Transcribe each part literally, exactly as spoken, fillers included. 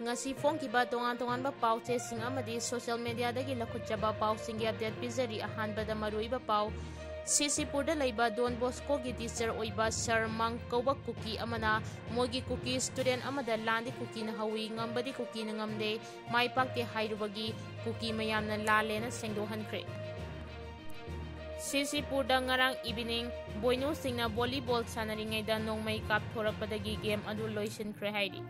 ꯉꯁꯤ ꯐꯣꯡꯈꯤꯕ ꯇꯣꯉꯥꯟ ꯇꯣꯉꯥꯟꯕ ꯄꯥꯎ ꯆꯦꯁꯤꯡ ꯑꯃꯗꯤ social media ꯗꯒꯤ ꯂꯧꯈꯠꯆꯕ ꯄꯥꯎꯁꯤꯡꯒꯤ update ꯄꯤꯖꯔꯤ꯫ ꯑꯍꯥꯟꯕꯗ ꯃꯔꯨꯑꯣꯏꯕ ꯄꯥꯎ, ꯁꯤꯁꯤꯄꯨꯔꯗ ꯂꯩꯕ Don Bosco ꯒꯤ teacher ꯑꯣꯏꯕ ꯁꯔ ꯃꯥꯡ ꯀꯧꯕ ꯀꯨꯀꯤ ꯑꯃꯅ ꯃꯣꯏꯒꯤ ꯀꯨꯀꯤ student ꯑꯃꯗ "ꯂꯥꯟꯗꯤ ꯀꯨꯀꯤꯅ ꯍꯧꯏ, ꯉꯝꯕꯗꯤ ꯀꯨꯀꯤꯅ ꯉꯝꯗꯦ, ꯃꯥꯏ ꯄꯥꯛꯇꯦ" ꯍꯥꯏꯔꯨꯕꯒꯤ ꯀꯨꯀꯤ ꯃꯌꯥꯝꯅ ꯂꯥꯜꯂꯦꯅ ꯁꯦꯡꯗꯣꯛꯍꯟꯈ꯭ꯔꯦ꯫ ꯁꯤꯁꯤꯄꯨꯔꯗ ꯉꯔꯥꯡ evening ꯕꯣꯏꯅꯨꯁꯤꯡꯅ volleyball ꯁꯥꯟꯅꯔꯤꯉꯩꯗ ꯅꯣꯡꯃꯩ ꯀꯥꯞꯊꯣꯔꯛꯄꯗꯒꯤ game ꯑꯗꯨ ꯂꯣꯏꯁꯤꯟꯈ꯭ꯔꯦ ꯍꯥꯏꯔꯤ꯫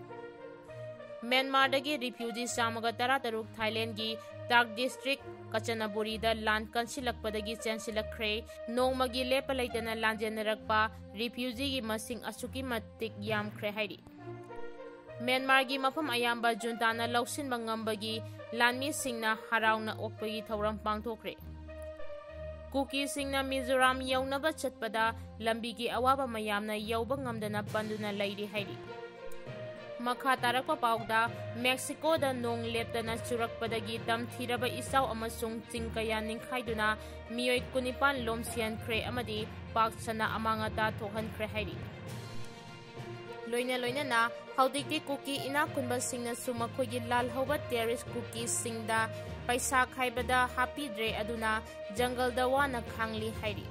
ꯃ꯭ꯌꯥꯟꯃꯥꯔꯗꯒꯤ refugee ꯆꯥꯝꯃꯒ ꯇꯔꯥꯇꯔꯨꯛ ꯊꯥꯏꯂꯦꯟꯒꯤ ꯇꯥꯛ district ꯀꯆꯅꯕꯨꯔꯤꯗ ꯂꯥꯟ ꯀꯟꯁꯤꯜꯂꯛꯄꯗꯒꯤ ꯆꯦꯟꯁꯤꯜꯂꯛꯈ꯭ꯔꯦ꯫ ꯅꯣꯡꯃꯒꯤ ꯂꯦꯞꯄ ꯂꯩꯇꯅ ꯂꯥꯟꯖꯦꯟꯅꯔꯛꯄ refugee ꯒꯤ ꯃꯁꯤꯡ ꯑꯁꯨꯛꯀꯤ ꯃꯇꯤꯛ ꯌꯥꯝꯈ꯭ꯔꯦ ꯍꯥꯏꯔꯤ꯫ ꯃ꯭ꯌꯥꯟꯃꯥꯔꯒꯤ ꯃꯐꯝ ꯑꯌꯥꯝꯕ ꯖꯨꯟꯇꯥꯅ ꯂꯧꯁꯤꯟꯕ ꯉꯝꯕꯒꯤ ꯂꯥꯟꯃꯤꯁꯤꯡꯅ ꯍꯔꯥꯎꯅ ꯑꯣꯛꯄꯒꯤ ꯊꯧꯔꯝ ꯄꯥꯡꯊꯣꯛꯈ꯭ꯔꯦ꯫ ꯀꯨꯀꯤꯁꯤꯡꯅ ꯃꯤꯖꯣꯔꯥꯝ ꯌꯧꯅꯕ ꯆꯠꯄꯗ ꯂꯝꯕꯤꯒꯤ ꯑꯋꯥꯕ ꯃꯌꯥꯝꯅ ꯌꯧꯕ ꯉꯝꯗꯅ ꯄꯟꯗꯨꯅ ꯂꯩꯔꯤ ꯍꯥꯏꯔꯤ꯫ ꯃꯈꯥ ꯇꯥꯔꯛꯄ ꯄꯥꯎꯗ, ꯃꯦꯛꯁꯤꯀꯣꯗ ꯅꯣꯡ ꯂꯦꯞꯇꯅ ꯆꯨꯔꯛꯄꯗꯒꯤ ꯇꯝꯊꯤꯔꯕ ꯏꯆꯥꯎ ꯑꯃꯁꯨꯡ ꯆꯤꯡ ꯀꯌꯥ ꯅꯤꯡꯈꯥꯏꯗꯨꯅ ꯃꯤꯑꯣꯏ ꯀꯨꯟꯅꯤꯄꯥꯟ ꯂꯣꯝ ꯁꯤꯍꯟꯈ꯭ꯔꯦ ꯑꯃꯗꯤ ꯄꯥꯛ ꯁꯟꯅ ꯑꯃꯥꯡ ꯑꯇꯥ ꯊꯣꯛꯍꯟꯈ꯭ꯔꯦ ꯍꯥꯏꯔꯤ꯫ ꯂꯣꯏꯅ ꯂꯣꯏꯅꯅ ꯍꯧꯖꯤꯛꯇꯤ ꯀꯨꯀꯤ ꯏꯅꯥꯛ ꯈꯨꯟꯕꯁꯤꯡꯅꯁꯨ ꯃꯈꯣꯏꯒꯤ ꯂꯥꯜꯍꯧꯕ terrorist ꯀꯨꯀꯤꯁꯤꯡꯗ ꯄꯩꯁꯥ ꯈꯥꯏꯕꯗ ꯍꯥꯞꯄꯤꯗ꯭ꯔꯦ, ꯑꯗꯨꯅ ꯖꯪꯒꯜꯗ ꯋꯥꯅ ꯈꯥꯡꯂꯤ ꯍꯥꯏꯔꯤ꯫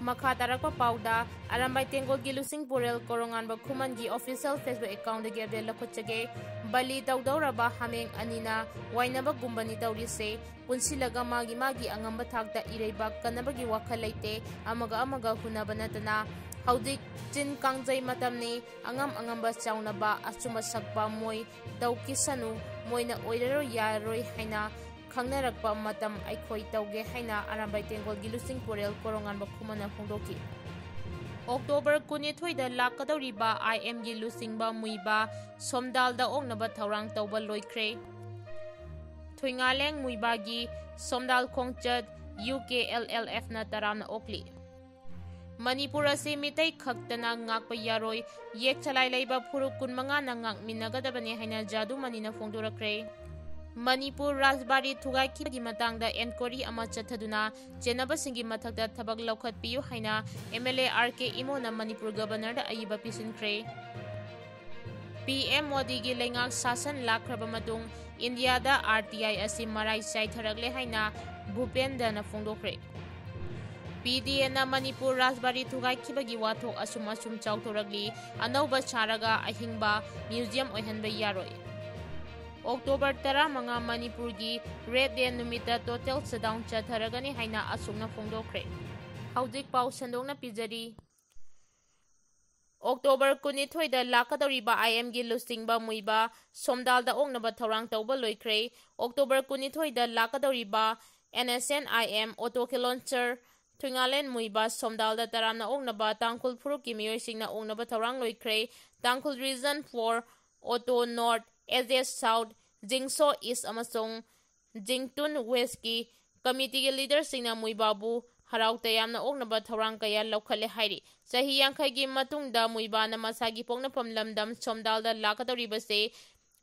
ꯃꯈꯥ ꯇꯥꯔꯛꯄ ꯄꯥꯎꯗ, ꯑꯔꯥꯝꯕꯥꯏ ꯇꯦꯡꯒꯣꯜꯒꯤ ꯂꯨꯆꯤꯡ ꯄꯨꯔꯦꯜ ꯀꯣꯔꯣꯉꯥꯟꯕ ꯈꯨꯃꯟꯒꯤ official Facebook account ꯗꯒꯤ update ꯂꯧꯈꯠꯆꯒꯦ꯫ ꯕꯂꯤ ꯇꯧꯗꯧꯔꯕ ꯍꯥꯃꯦꯡ ꯑꯅꯤꯅ ꯋꯥꯏꯅꯕꯒꯨꯝꯕꯅꯤ ꯇꯧꯔꯤꯁꯦ꯫ ꯄꯨꯟꯁꯤꯜꯂꯒ ꯃꯥꯒꯤ ꯃꯥꯒꯤ ꯑꯉꯝꯕ ꯊꯥꯛꯇ ꯏꯔꯩꯕꯥꯛ ꯀꯟꯅꯕꯒꯤ ꯋꯥꯈꯜ ꯂꯩꯇꯦ꯫ ꯑꯃꯒ ꯑꯃꯒ ꯍꯨꯟꯅꯕ ꯅꯠꯇꯅ ꯍꯧꯖꯤꯛ ꯆꯤꯟ ꯀꯥꯡꯖꯩ ꯃꯇꯝꯅꯤ꯫ ꯑꯉꯝ ꯑꯉꯝꯕ ꯆꯥꯎꯅꯕ, ꯑꯆꯨꯝꯕ ꯁꯛꯄ ꯃꯣꯏ ꯇꯧꯈꯤꯁꯅꯨ꯫ ꯃꯣꯏꯅ ꯑꯣꯏꯔꯔꯣꯏ ꯌꯥꯔꯔꯣꯏ ꯍꯥꯏꯅ ꯈꯪꯅꯔꯛꯄ ꯃꯇꯝ ꯑꯩꯈꯣꯏ ꯇꯧꯒꯦ ꯍꯥꯏꯅ ꯑꯔꯥꯝꯕꯥꯏ ꯇꯦꯡꯒꯣꯜꯒꯤ ꯂꯨꯆꯤꯡ ꯄꯨꯔꯦꯜ ꯀꯣꯔꯣꯉꯥꯟꯕ ꯈꯨꯃꯟꯅ ꯐꯣꯡꯗꯣꯛꯈꯤ꯫ ꯑꯣꯛꯇꯣꯕꯔ ꯀꯨꯟꯅꯤꯊꯣꯏꯗ ꯂꯥꯛꯀꯗꯧꯔꯤꯕ ꯑꯥꯏ ꯑꯦꯝꯒꯤ ꯂꯨꯆꯤꯡꯕ ꯃꯨꯏꯕꯥ ꯁꯣꯝꯗꯥꯜꯗ ꯑꯣꯛꯅꯕ ꯊꯧꯔꯥꯡ ꯇꯧꯕ ꯂꯣꯏꯈ꯭ꯔꯦ꯫ ꯊꯨꯏꯉꯥꯂꯦꯡ ꯃꯨꯏꯕꯥꯒꯤ ꯁꯣꯝꯗꯥꯜ ꯈꯣꯡꯆꯠ ꯌꯨ ꯀꯦ ꯑꯦꯜ ꯑꯦꯜ ꯑꯦꯐꯅ ꯇꯔꯥꯝꯅ ꯑꯣꯛꯂꯤ꯫ ꯃꯅꯤꯄꯨꯔ ꯑꯁꯤ ꯃꯤꯇꯩ ꯈꯛꯇꯅ ꯉꯥꯛꯄ ꯌꯥꯔꯣꯏ, ꯌꯦꯛ ꯆꯂꯥꯏ ꯂꯩꯕ ꯐꯨꯔꯨꯞ ꯀꯨꯟꯃꯉꯥꯅ ꯉꯥꯛꯃꯤꯟꯅꯒꯗꯕꯅꯤ ꯍꯥꯏꯅ ꯖꯥꯗꯨꯃꯅꯤꯅ ꯐꯣꯡꯗꯣꯔꯛꯈ꯭ꯔꯦ꯫ ꯃꯅꯤꯄꯨꯔ ꯔꯥꯖꯕꯥꯔꯤ ꯊꯨꯒꯥꯏꯈꯤꯕꯒꯤ ꯃꯇꯥꯡꯗ enquiry ꯑꯃ ꯆꯠꯊꯗꯨꯅ ꯆꯦꯟꯅꯕꯁꯤꯡꯒꯤ ꯃꯊꯛꯇ ꯊꯕꯛ ꯂꯧꯈꯠꯄꯤꯌꯨ ꯍꯥꯏꯅ ꯑꯦꯝ ꯑꯦꯜ ꯑꯦ ꯑꯥꯔ ꯀꯦ ꯏꯃꯣꯅ ꯃꯅꯤꯄꯨꯔ ꯒꯕꯔꯅꯔꯗ ꯑꯏꯕ ꯄꯤꯁꯤꯟꯈ꯭ꯔꯦ꯫ ꯄꯤ ꯑꯦꯝ ꯃꯣꯗꯤꯒꯤ ꯂꯩꯉꯥꯛ ꯁꯥꯁꯟ ꯂꯥꯛꯈ꯭ꯔꯕ ꯃꯇꯨꯡ ꯏꯟꯗꯤꯌꯥꯗ ꯑꯥꯔ ꯇꯤ ꯑꯥꯏ ꯑꯁꯤ ꯃꯔꯥꯏ ꯆꯥꯏꯊꯔꯛꯂꯦ ꯍꯥꯏꯅ ꯚꯨꯄꯦꯟꯗ꯭ꯔꯅ ꯐꯣꯡꯗꯣꯛꯈ꯭ꯔꯦ꯫ ꯄꯤ ꯗꯤ ꯑꯦꯅ ꯃꯅꯤꯄꯨꯔ ꯔꯥꯖꯕꯥꯔꯤ ꯊꯨꯒꯥꯏꯈꯤꯕꯒꯤ ꯋꯥꯊꯣꯛ ꯑꯁꯨꯝ ꯑꯁꯨꯝ ꯆꯥꯎꯊꯣꯔꯛꯂꯤ, ꯑꯅꯧꯕ ꯁꯥꯔꯒ ꯑꯍꯤꯡꯕ ꯃ꯭ꯌꯨꯖꯤꯌꯝ ꯑꯣꯏꯍꯟꯕ ꯌꯥꯔꯣꯏ꯫ ꯑꯣꯛꯇꯣꯕꯔ ꯇꯔꯥꯃꯉꯥ ꯃꯅꯤꯄꯨꯔꯒꯤ ꯔꯦꯗ ꯗꯦ ꯅꯨꯃꯤꯠꯇ ꯇꯣꯇꯦꯜ ꯁꯠꯗꯥꯎꯟ ꯆꯠꯊꯔꯒꯅꯤ ꯍꯥꯏꯅ ꯑꯁꯨꯝꯅ ꯐꯣꯡꯗꯣꯛꯈ꯭ꯔꯦ꯫ ꯍꯧꯖꯤꯛ ꯄꯥꯎ ꯁꯟꯗꯣꯛꯅ ꯄꯤꯖꯔꯤ꯫ ꯑꯣꯛꯇꯣꯕꯔ ꯀꯨꯟꯅꯤꯊꯣꯏꯗ ꯂꯥꯛꯀꯗꯧꯔꯤꯕ ꯑꯥꯏ ꯑꯦꯝꯒꯤ ꯂꯨꯆꯤꯡꯕ ꯃꯨꯏꯕ ꯁꯣꯝꯗꯥꯜꯗ ꯑꯣꯛꯅꯕ ꯊꯧꯔꯥꯡ ꯇꯧꯕ ꯂꯣꯏꯈ꯭ꯔꯦ꯫ ꯑꯣꯛꯇꯣꯕꯔ ꯀꯨꯟꯅꯤꯊꯣꯏꯗ ꯂꯥꯛꯀꯗꯧꯔꯤꯕ N S N I M ato kilonser Thuingaleng Muivah ꯁꯣꯝꯗꯥꯜꯗ ꯇꯔꯥꯝꯅ ꯑꯣꯛꯅꯕ ꯇꯥꯡꯈꯨꯜ ꯐꯨꯔꯨꯞꯀꯤ ꯃꯤꯑꯣꯏꯁꯤꯡꯅ ꯑꯣꯛꯅꯕ ꯊꯧꯔꯥꯡ ꯂꯣꯏꯈ꯭ꯔꯦ꯫ ꯇꯥꯡꯈꯨꯜ ꯔꯤꯖꯟ ꯐꯣꯔ, ꯑꯣꯇꯣ ꯅꯣꯔꯠ, ꯑꯦꯖꯦꯁ ꯁꯥꯎꯠ, ꯖꯤꯡꯁꯣ ꯏꯁ ꯑꯃꯁꯨꯡ ꯖꯤꯡꯇꯨꯟ ꯋꯦꯁꯀꯤ ꯀꯃꯤꯇꯤꯒꯤ ꯂꯤꯗꯔꯁꯤꯡꯅ ꯃꯨꯏꯕꯥꯕꯨ ꯍꯔꯥꯎ ꯇꯌꯥꯝꯅ ꯑꯣꯛꯅꯕ ꯊꯧꯔꯥꯡ ꯀꯌꯥ ꯂꯧꯈꯠꯂꯦ ꯍꯥꯏꯔꯤ꯫ ꯆꯍꯤ ꯌꯥꯡꯈꯩꯒꯤ ꯃꯇꯨꯡꯗ ꯃꯨꯏꯕꯥꯅ ꯃꯁꯥꯒꯤ ꯄꯣꯛꯅꯐꯝ ꯂꯝꯗꯝ ꯁꯣꯝꯗꯥꯜꯗ ꯂꯥꯛꯀꯗꯧꯔꯤꯕꯁꯦ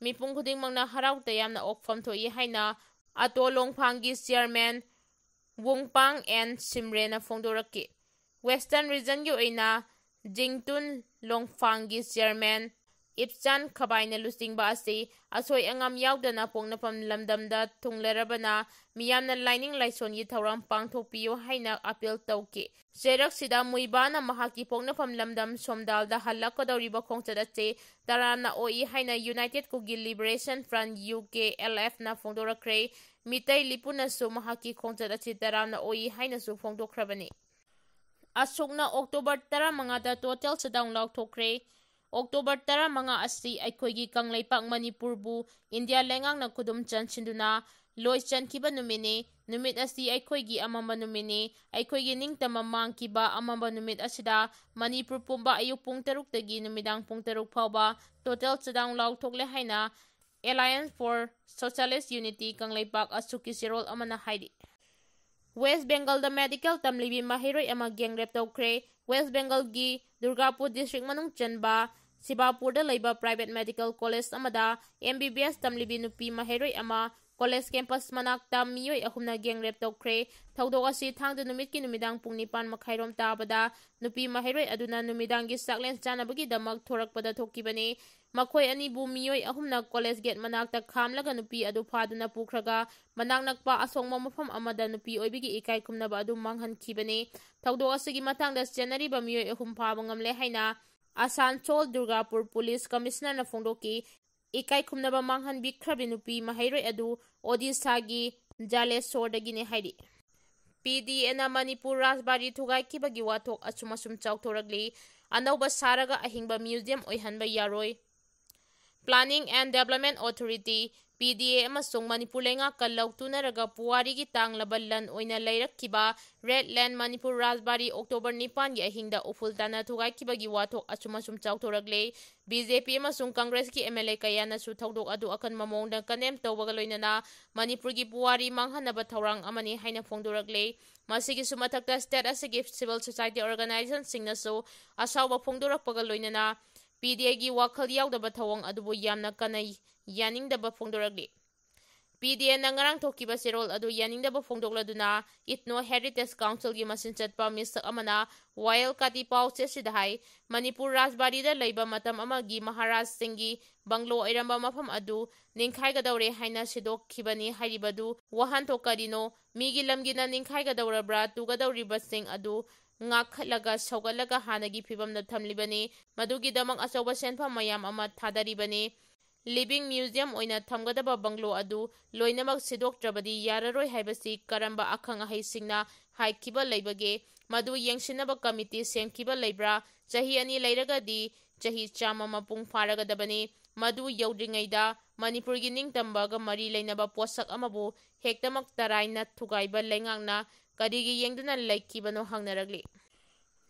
ꯃꯤꯄꯨꯝ ꯈꯨꯗꯤꯡꯃꯛꯅ ꯍꯔꯥꯎ ꯇꯌꯥꯝꯅ ꯑꯣꯛꯐꯝ ꯊꯣꯛꯏ ꯍꯥꯏꯅ ꯑꯇꯣ ꯂꯣꯡꯐꯥꯡꯒꯤ ꯆꯤꯌꯔꯃꯦꯟ ꯋꯨꯡꯄꯥꯡ ꯑꯦꯟ ꯁꯤꯝꯔꯦꯅ ꯐꯣꯡꯗꯣꯔꯛꯈꯤ꯫ ꯋꯦꯁꯇꯔꯟ ꯔꯤꯖꯟꯒꯤ ꯑꯣꯏꯅ ꯖꯤꯡꯇꯨꯟ ꯂꯣꯡꯐꯥꯡꯒꯤ ꯆꯤꯌꯔꯃꯦꯟ ꯏꯞꯆꯥꯟ ꯈꯕꯥꯏꯅ ꯂꯨꯆꯤꯡꯕ ꯑꯁꯤ ꯑꯁꯣꯏ ꯑꯉꯥꯝ ꯌꯥꯎꯗꯅ ꯄꯣꯛꯅꯐꯝ ꯂꯝꯗꯝꯗ ꯊꯨꯡꯂꯔꯕꯅ ꯃꯤꯌꯥꯝꯅ ꯂꯥꯏꯅꯤꯡ ꯂꯥꯏꯁꯣꯟꯒꯤ ꯊꯧꯔꯝ ꯄꯥꯡꯊꯣꯛꯄꯤꯌꯨ ꯍꯥꯏꯅ ꯑꯄꯤꯜ ꯇꯧꯈꯤ꯫ ꯆꯩꯔꯛꯁꯤꯗ ꯃꯨꯏꯕꯥꯅ ꯃꯍꯥꯛꯀꯤ ꯄꯣꯛꯅꯐꯝ ꯂꯝꯗꯝ ꯁꯣꯝꯗꯥꯜꯗ ꯍꯜꯂꯛꯀꯗꯧꯔꯤꯕ ꯈꯣꯡꯆꯠ ꯑꯁꯤ ꯇꯔꯥꯝꯅ ꯑꯣꯛꯏ ꯍꯥꯏꯅ united Kuki liberation front, U K L ꯑꯦꯐꯅ ꯐꯣꯡꯗꯣꯔꯛꯈ꯭ꯔꯦ꯫ ꯃꯤꯇꯩ ꯂꯤꯄꯨꯅꯁꯨ ꯃꯍꯥꯛꯀꯤ ꯈꯣꯡꯆꯠ ꯑꯁꯤ ꯇꯔꯥꯝꯅ ꯑꯣꯛꯏ ꯍꯥꯏꯅꯁꯨ ꯐꯣꯡꯗꯣꯛꯈ꯭ꯔꯕꯅꯤ꯫ ꯑꯁꯨꯛꯅ ꯑꯣꯛꯇꯣꯕꯔ ꯇꯔꯥꯃꯉꯥꯗ ꯇꯣꯇꯦꯜ ꯁꯠꯗꯥꯎꯟ ꯂꯥꯎꯊꯣꯛꯈ꯭ꯔꯦ꯫ ꯑꯣꯛꯇꯣꯕꯔ ꯇꯔꯥꯃꯉꯥ ꯑꯁꯤ ꯑꯩꯈꯣꯏꯒꯤ ꯀꯪꯂꯩꯄꯥꯛ ꯃꯅꯤꯄꯨꯔꯕꯨ ꯏꯟꯗꯤꯌꯥ ꯂꯩꯉꯥꯛꯅ ꯈꯨꯗꯨꯝ ꯆꯟꯁꯤꯟꯗꯨꯅ ꯂꯣꯏ ꯆꯟꯈꯤꯕ ꯅꯨꯃꯤꯠꯅꯤ꯫ ꯅꯨꯃꯤꯠ ꯑꯁꯤ ꯑꯩꯈꯣꯏꯒꯤ ꯑꯃꯝꯕ ꯅꯨꯃꯤꯠꯅꯤ꯫ ꯑꯩꯈꯣꯏꯒꯤ ꯅꯤꯡꯇꯝꯕ ꯃꯥꯡꯈꯤꯕ ꯑꯃꯝꯕ ꯅꯨꯃꯤꯠ ꯑꯁꯤꯗ ꯃꯅꯤꯄꯨꯔ ꯄꯨꯝꯕ ꯑꯌꯨꯛ ꯄꯨꯡ ꯇꯔꯨꯛꯇꯒꯤ ꯅꯨꯃꯤꯗꯥꯡ ꯄꯨꯡ ꯇꯔꯨꯛ ꯐꯥꯎꯕ ꯇꯣꯇꯦꯜ ꯁꯠꯗꯥꯎꯟ ꯂꯥꯎꯊꯣꯛꯂꯦ ꯍꯥꯏꯅ Alliance for Socialist Unity Kangleipak ꯑꯁꯨꯛꯀꯤ ꯆꯦꯔꯣꯜ ꯑꯃꯅ ꯍꯥꯏꯔꯤ꯫ ꯋꯦꯁ ꯕꯦꯡꯒꯜꯗ ꯃꯦꯗꯤꯀꯦꯜ ꯇꯝꯂꯤꯕꯤ ꯃꯍꯩꯔꯣꯏ ꯑꯃ ꯒꯦꯡ ꯔꯦꯞ ꯇꯧꯈ꯭ꯔꯦ꯫ ꯋꯦꯁ ꯕꯦꯡꯒꯜꯒꯤ ꯗꯨꯔꯒꯥꯄꯨꯔ ꯗꯤꯁꯇ꯭ꯔꯤꯛ ꯃꯅꯨꯡ ꯆꯟꯕ ꯁꯤꯕꯥꯄꯨꯔꯗ ꯂꯩꯕ ꯄ꯭ꯔꯥꯏꯚꯦꯠ ꯃꯦꯗꯤꯀꯦꯜ ꯀꯣꯂꯦꯖ ꯑꯃꯗ ꯑꯦꯝ ꯕꯤ ꯕꯤ ꯑꯦꯁ ꯇꯝꯂꯤꯕꯤ ꯅꯨꯄꯤ ꯃꯍꯩꯔꯣꯏ ꯑꯃ ꯀꯣꯂꯦꯖ ꯀꯦꯝꯄꯁ ꯃꯅꯥꯛꯇ ꯃꯤꯑꯣꯏ ꯑꯍꯨꯝꯅ ꯒꯦꯡ ꯔꯦꯞ ꯇꯧꯈ꯭ꯔꯦ꯫ ꯊꯧꯗꯣꯛ ꯑꯁꯤ ꯊꯥꯡꯖ ꯅꯨꯃꯤꯠꯀꯤ ꯅꯨꯃꯤꯗꯥꯡ ꯄꯨꯡ ꯅꯤꯄꯥꯟ ꯃꯈꯥꯏꯔꯣꯝ ꯇꯥꯕꯗ ꯅꯨꯄꯤ ꯃꯍꯩꯔꯣꯏ ꯑꯗꯨꯅ ꯅꯨꯃꯤꯗꯥꯡꯒꯤ ꯆꯥꯛꯂꯦꯟ ꯆꯥꯅꯕꯒꯤꯗꯃꯛ ꯊꯣꯔꯛꯄꯗ ꯊꯣꯛꯈꯤꯕꯅꯤ꯫ ꯃꯈꯣꯏ ꯑꯅꯤꯕꯨ ꯃꯤꯑꯣꯏ ꯑꯍꯨꯝꯅ ꯀꯣꯂꯦꯖ ꯒꯦꯠ ꯃꯅꯥꯛꯇ ꯈꯥꯝꯂꯒ ꯅꯨꯄꯤ ꯑꯗꯨ ꯐꯥꯗꯨꯅ ꯄꯨꯈ꯭ꯔꯒ ꯃꯅꯥꯛ ꯅꯛꯄ ꯑꯁꯣꯡꯕ ꯃꯐꯝ ꯑꯃꯗ ꯅꯨꯄꯤ ꯑꯣꯏꯕꯤꯒꯤ ꯏꯀꯥꯏ ꯈꯨꯝꯅꯕ ꯑꯗꯨ ꯃꯥꯡꯍꯟꯈꯤꯕꯅꯤ꯫ ꯊꯧꯗꯣꯛ ꯑꯁꯤꯒꯤ ꯃꯇꯥꯡꯗ ꯆꯦꯟꯅꯔꯤꯕ ꯃꯤꯑꯣꯏ ꯑꯍꯨꯝ ꯐꯥꯕ ꯉꯝꯂꯦ ꯍꯥꯏꯅ ꯑꯁꯥꯟꯁꯣꯜ ꯗꯨꯔꯒꯥꯄꯨꯔ ꯄꯨꯂꯤꯁ ꯀꯃꯤꯁꯅꯔꯅ ꯐꯣꯡꯗꯣꯛꯈꯤ꯫ ꯏꯀꯥꯏ ꯈꯨꯝꯅꯕ ꯃꯥꯡꯍꯟꯕꯤꯈ꯭ꯔꯕꯤ ꯅꯨꯄꯤ ꯃꯍꯩꯔꯣꯏ ꯑꯗꯨ ꯑꯣꯗꯤꯁꯥꯒꯤ ꯖꯥꯂꯦꯁꯣꯔꯗꯒꯤꯅꯤ ꯍꯥꯏꯔꯤ꯫ ꯄꯤ ꯗꯤ ꯑꯦꯅ ꯃꯅꯤꯄꯨꯔ ꯔꯥꯖꯕꯥꯔꯤ ꯊꯨꯒꯥꯏꯈꯤꯕꯒꯤ ꯋꯥꯊꯣꯛ ꯑꯁꯨꯝ ꯑꯁꯨꯝ ꯆꯥꯎꯊꯣꯔꯛꯂꯤ꯫ ꯑꯅꯧꯕ ꯁꯥꯔꯒ ꯑꯍꯤꯡꯕ ꯃ꯭ꯌꯨꯖꯤꯌꯝ ꯑꯣꯏꯍꯟꯕ ꯌꯥꯔꯣꯏ꯫ Planning and Development Authority, P D A, ꯑꯃꯁꯨꯡ ꯃꯅꯤꯄꯨꯔ ꯂꯩꯉꯥꯛꯀ ꯂꯧ ꯇꯨꯅꯔꯒ ꯄꯨꯋꯥꯔꯤꯒꯤ ꯇꯥꯡꯂꯕ ꯂꯟ ꯑꯣꯏꯅ ꯂꯩꯔꯛꯈꯤꯕ Red Land ꯃꯅꯤꯄꯨꯔ ꯔꯥꯖꯕꯥꯔꯤ October ꯅꯤꯄꯥꯟꯒꯤ ꯑꯍꯤꯡꯗ ꯎꯐꯨꯜ ꯇꯥꯅ ꯊꯨꯒꯥꯏꯈꯤꯕꯒꯤ ꯋꯥꯊꯣꯛ ꯑꯁꯨꯝ ꯑꯁꯨꯝ ꯆꯥꯎꯊꯣꯔꯛꯂꯦ꯫ B J P ꯑꯃꯁꯨꯡ ꯀꯪꯒ꯭ꯔꯦꯁꯀꯤ M L A ꯀꯌꯥꯅꯁꯨ ꯊꯧꯗꯣꯛ ꯑꯗꯨ ꯑꯀꯟꯕ ꯃꯑꯣꯡꯗ condemn ꯇꯧꯕꯒ ꯂꯣꯏꯅꯅ ꯃꯅꯤꯄꯨꯔꯒꯤ ꯄꯨꯋꯥꯔꯤ ꯃꯥꯡꯍꯟꯅꯕ ꯊꯧꯔꯥꯡ ꯑꯃꯅꯤ ꯍꯥꯏꯅ ꯐꯣꯡꯗꯣꯔꯛꯂꯦ꯫ ꯃꯁꯤꯒꯤꯁꯨ ꯃꯊꯛꯇ state ꯑꯁꯤꯒꯤ civil society organization ꯁꯤꯡꯅꯁꯨ ꯑꯁꯥꯎꯕ ꯐꯣꯡꯗꯣꯔꯛꯄꯒ ꯂꯣꯏꯅꯅ P D A ꯒꯤ ꯋꯥꯈꯜ ꯌꯥꯎꯗꯕ ꯊꯧꯑꯣꯡ ꯑꯗꯨꯕꯨ ꯌꯥꯝꯅ ꯀꯟꯅ ꯌꯥꯅꯤꯡꯗꯕ ꯐꯣꯡꯗꯣꯔꯛꯂꯤ꯫ P D A ꯅ ꯉꯔꯥꯡ ꯊꯣꯛꯈꯤꯕ ꯆꯦꯔꯣꯜ ꯑꯗꯨ ꯌꯥꯅꯤꯡꯗꯕ ꯐꯣꯡꯗꯣꯛꯂꯗꯨꯅ Ethno Heritage Council ꯒꯤ ꯃꯆꯤꯟ ꯆꯠꯄ ꯃꯤꯁꯛ ꯑꯃꯅ ꯋꯥꯌꯦꯜ ꯀꯥꯇꯤ ꯄꯥꯎꯆꯦꯁꯤꯗ ꯍꯥꯏ, ꯃꯅꯤꯄꯨꯔ ꯔꯥꯖꯕꯥꯔꯤꯗ ꯂꯩꯕ ꯃꯇꯝ ꯑꯃꯒꯤ ꯃꯍꯥꯔꯥꯖꯁꯤꯡꯒꯤ ꯕꯪꯒ꯭ꯂꯣ ꯑꯣꯏꯔꯝꯕ ꯃꯐꯝ ꯑꯗꯨ ꯅꯤꯡꯈꯥꯏꯒꯗꯧꯔꯦ ꯍꯥꯏꯅ ꯁꯤꯗꯣꯛꯈꯤꯕꯅꯤ꯫ ꯍꯥꯏꯔꯤꯕꯗꯨ ꯋꯥꯍꯟꯊꯣꯛ ꯀꯔꯤꯅꯣ? ꯃꯤꯒꯤ ꯂꯝꯒꯤꯅ ꯅꯤꯡꯈꯥꯏꯒꯗꯧꯔꯕ꯭ꯔꯥ? ꯇꯨꯒꯗꯧꯔꯤꯕꯁꯤꯡ ꯑꯗꯨ ꯉꯥꯛꯈꯠꯂꯒ ꯁꯧꯒꯠꯂꯒ ꯍꯥꯟꯅꯒꯤ ꯐꯤꯕꯝꯗ ꯊꯝꯂꯤꯕꯅꯤ꯫ ꯃꯗꯨꯒꯤꯗꯃꯛ ꯑꯆꯧꯕ ꯁꯦꯟꯐꯝ ꯃꯌꯥꯝ ꯑꯃ ꯊꯥꯗꯔꯤꯕꯅꯤ꯫ Living museum ꯑꯣꯏꯅ ꯊꯝꯒꯗꯕ ꯕꯪꯒ꯭ꯂꯣ ꯑꯗꯨ ꯂꯣꯏꯅꯃꯛ ꯁꯤꯗꯣꯛꯇ꯭ꯔꯕꯗꯤ ꯌꯥꯔꯔꯣꯏ ꯍꯥꯏꯕꯁꯤ ꯀꯔꯝꯕ ꯑꯈꯪ ꯑꯍꯩꯁꯤꯡꯅ ꯍꯥꯏꯈꯤꯕ ꯂꯩꯕꯒꯦ? ꯃꯗꯨ ꯌꯦꯡꯁꯤꯟꯅꯕ ꯀꯃꯤꯇꯤ ꯁꯦꯝꯈꯤꯕ ꯂꯩꯕ꯭ꯔꯥ? ꯆꯍꯤ ꯑꯅꯤ ꯂꯩꯔꯒꯗꯤ ꯆꯍꯤ ꯆꯥꯝꯃ ꯃꯄꯨꯡ ꯐꯥꯔꯒꯗꯕꯅꯤ꯫ ꯃꯗꯨ ꯌꯧꯗ꯭ꯔꯤꯉꯩꯗ ꯃꯅꯤꯄꯨꯔꯒꯤ ꯅꯤꯡꯇꯝꯕꯒ ꯃꯔꯤ ꯂꯩꯅꯕ ꯄꯣꯠꯁꯛ ꯑꯃꯕꯨ ꯍꯦꯛꯇꯃꯛ ꯇꯔꯥꯏꯅ ꯊꯨꯒꯥꯏꯕ ꯂꯩꯉꯥꯛꯅ ꯀꯔꯤꯒꯤ ꯌꯦꯡꯗꯨꯅ ꯂꯩꯈꯤꯕꯅꯣ ꯍꯪꯅꯔꯛꯂꯤ꯫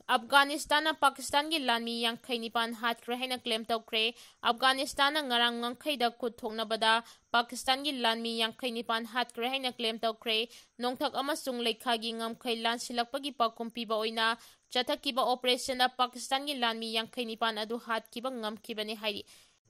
ꯑꯐꯒꯥꯅꯤꯁꯇꯥꯟꯅ ꯄꯥꯀꯤꯁꯇꯥꯟꯒꯤ ꯂꯥꯟꯃꯤ ꯌꯥꯡꯈꯩ ꯅꯤꯄꯥꯟ ꯍꯥꯠꯈ꯭ꯔꯦ ꯍꯥꯏꯅ claim ꯇꯧꯈ꯭ꯔꯦ꯫ ꯑꯐꯒꯥꯅꯤꯁꯇꯥꯟꯅ ꯉꯔꯥꯡ ꯉꯝꯈꯩꯗ ꯈꯨꯠ ꯊꯣꯛꯅꯕꯗ ꯄꯥꯀꯤꯁꯇꯥꯟꯒꯤ ꯂꯥꯟꯃꯤ ꯌꯥꯡꯈꯩ ꯅꯤꯄꯥꯟ ꯍꯥꯠꯈ꯭ꯔꯦ ꯍꯥꯏꯅ claim ꯇꯧꯈ꯭ꯔꯦ꯫ ꯅꯣꯡꯊꯛ ꯑꯃꯁꯨꯡ ꯂꯩꯈꯥꯒꯤ ꯉꯝꯈꯩ ꯂꯥꯟꯁꯤꯜꯂꯛꯄꯒꯤ ꯄꯥꯎꯈꯨꯝ ꯄꯤꯕ ꯑꯣꯏꯅ ꯆꯠꯊꯈꯤꯕ operation ꯗ ꯄꯥꯀꯤꯁꯇꯥꯟꯒꯤ ꯂꯥꯟꯃꯤ ꯌꯥꯡꯈꯩ ꯅꯤꯄꯥꯟ ꯑꯗꯨ ꯍꯥꯠꯈꯤꯕ ꯉꯝꯈꯤꯕꯅꯤ ꯍꯥꯏꯔꯤ꯫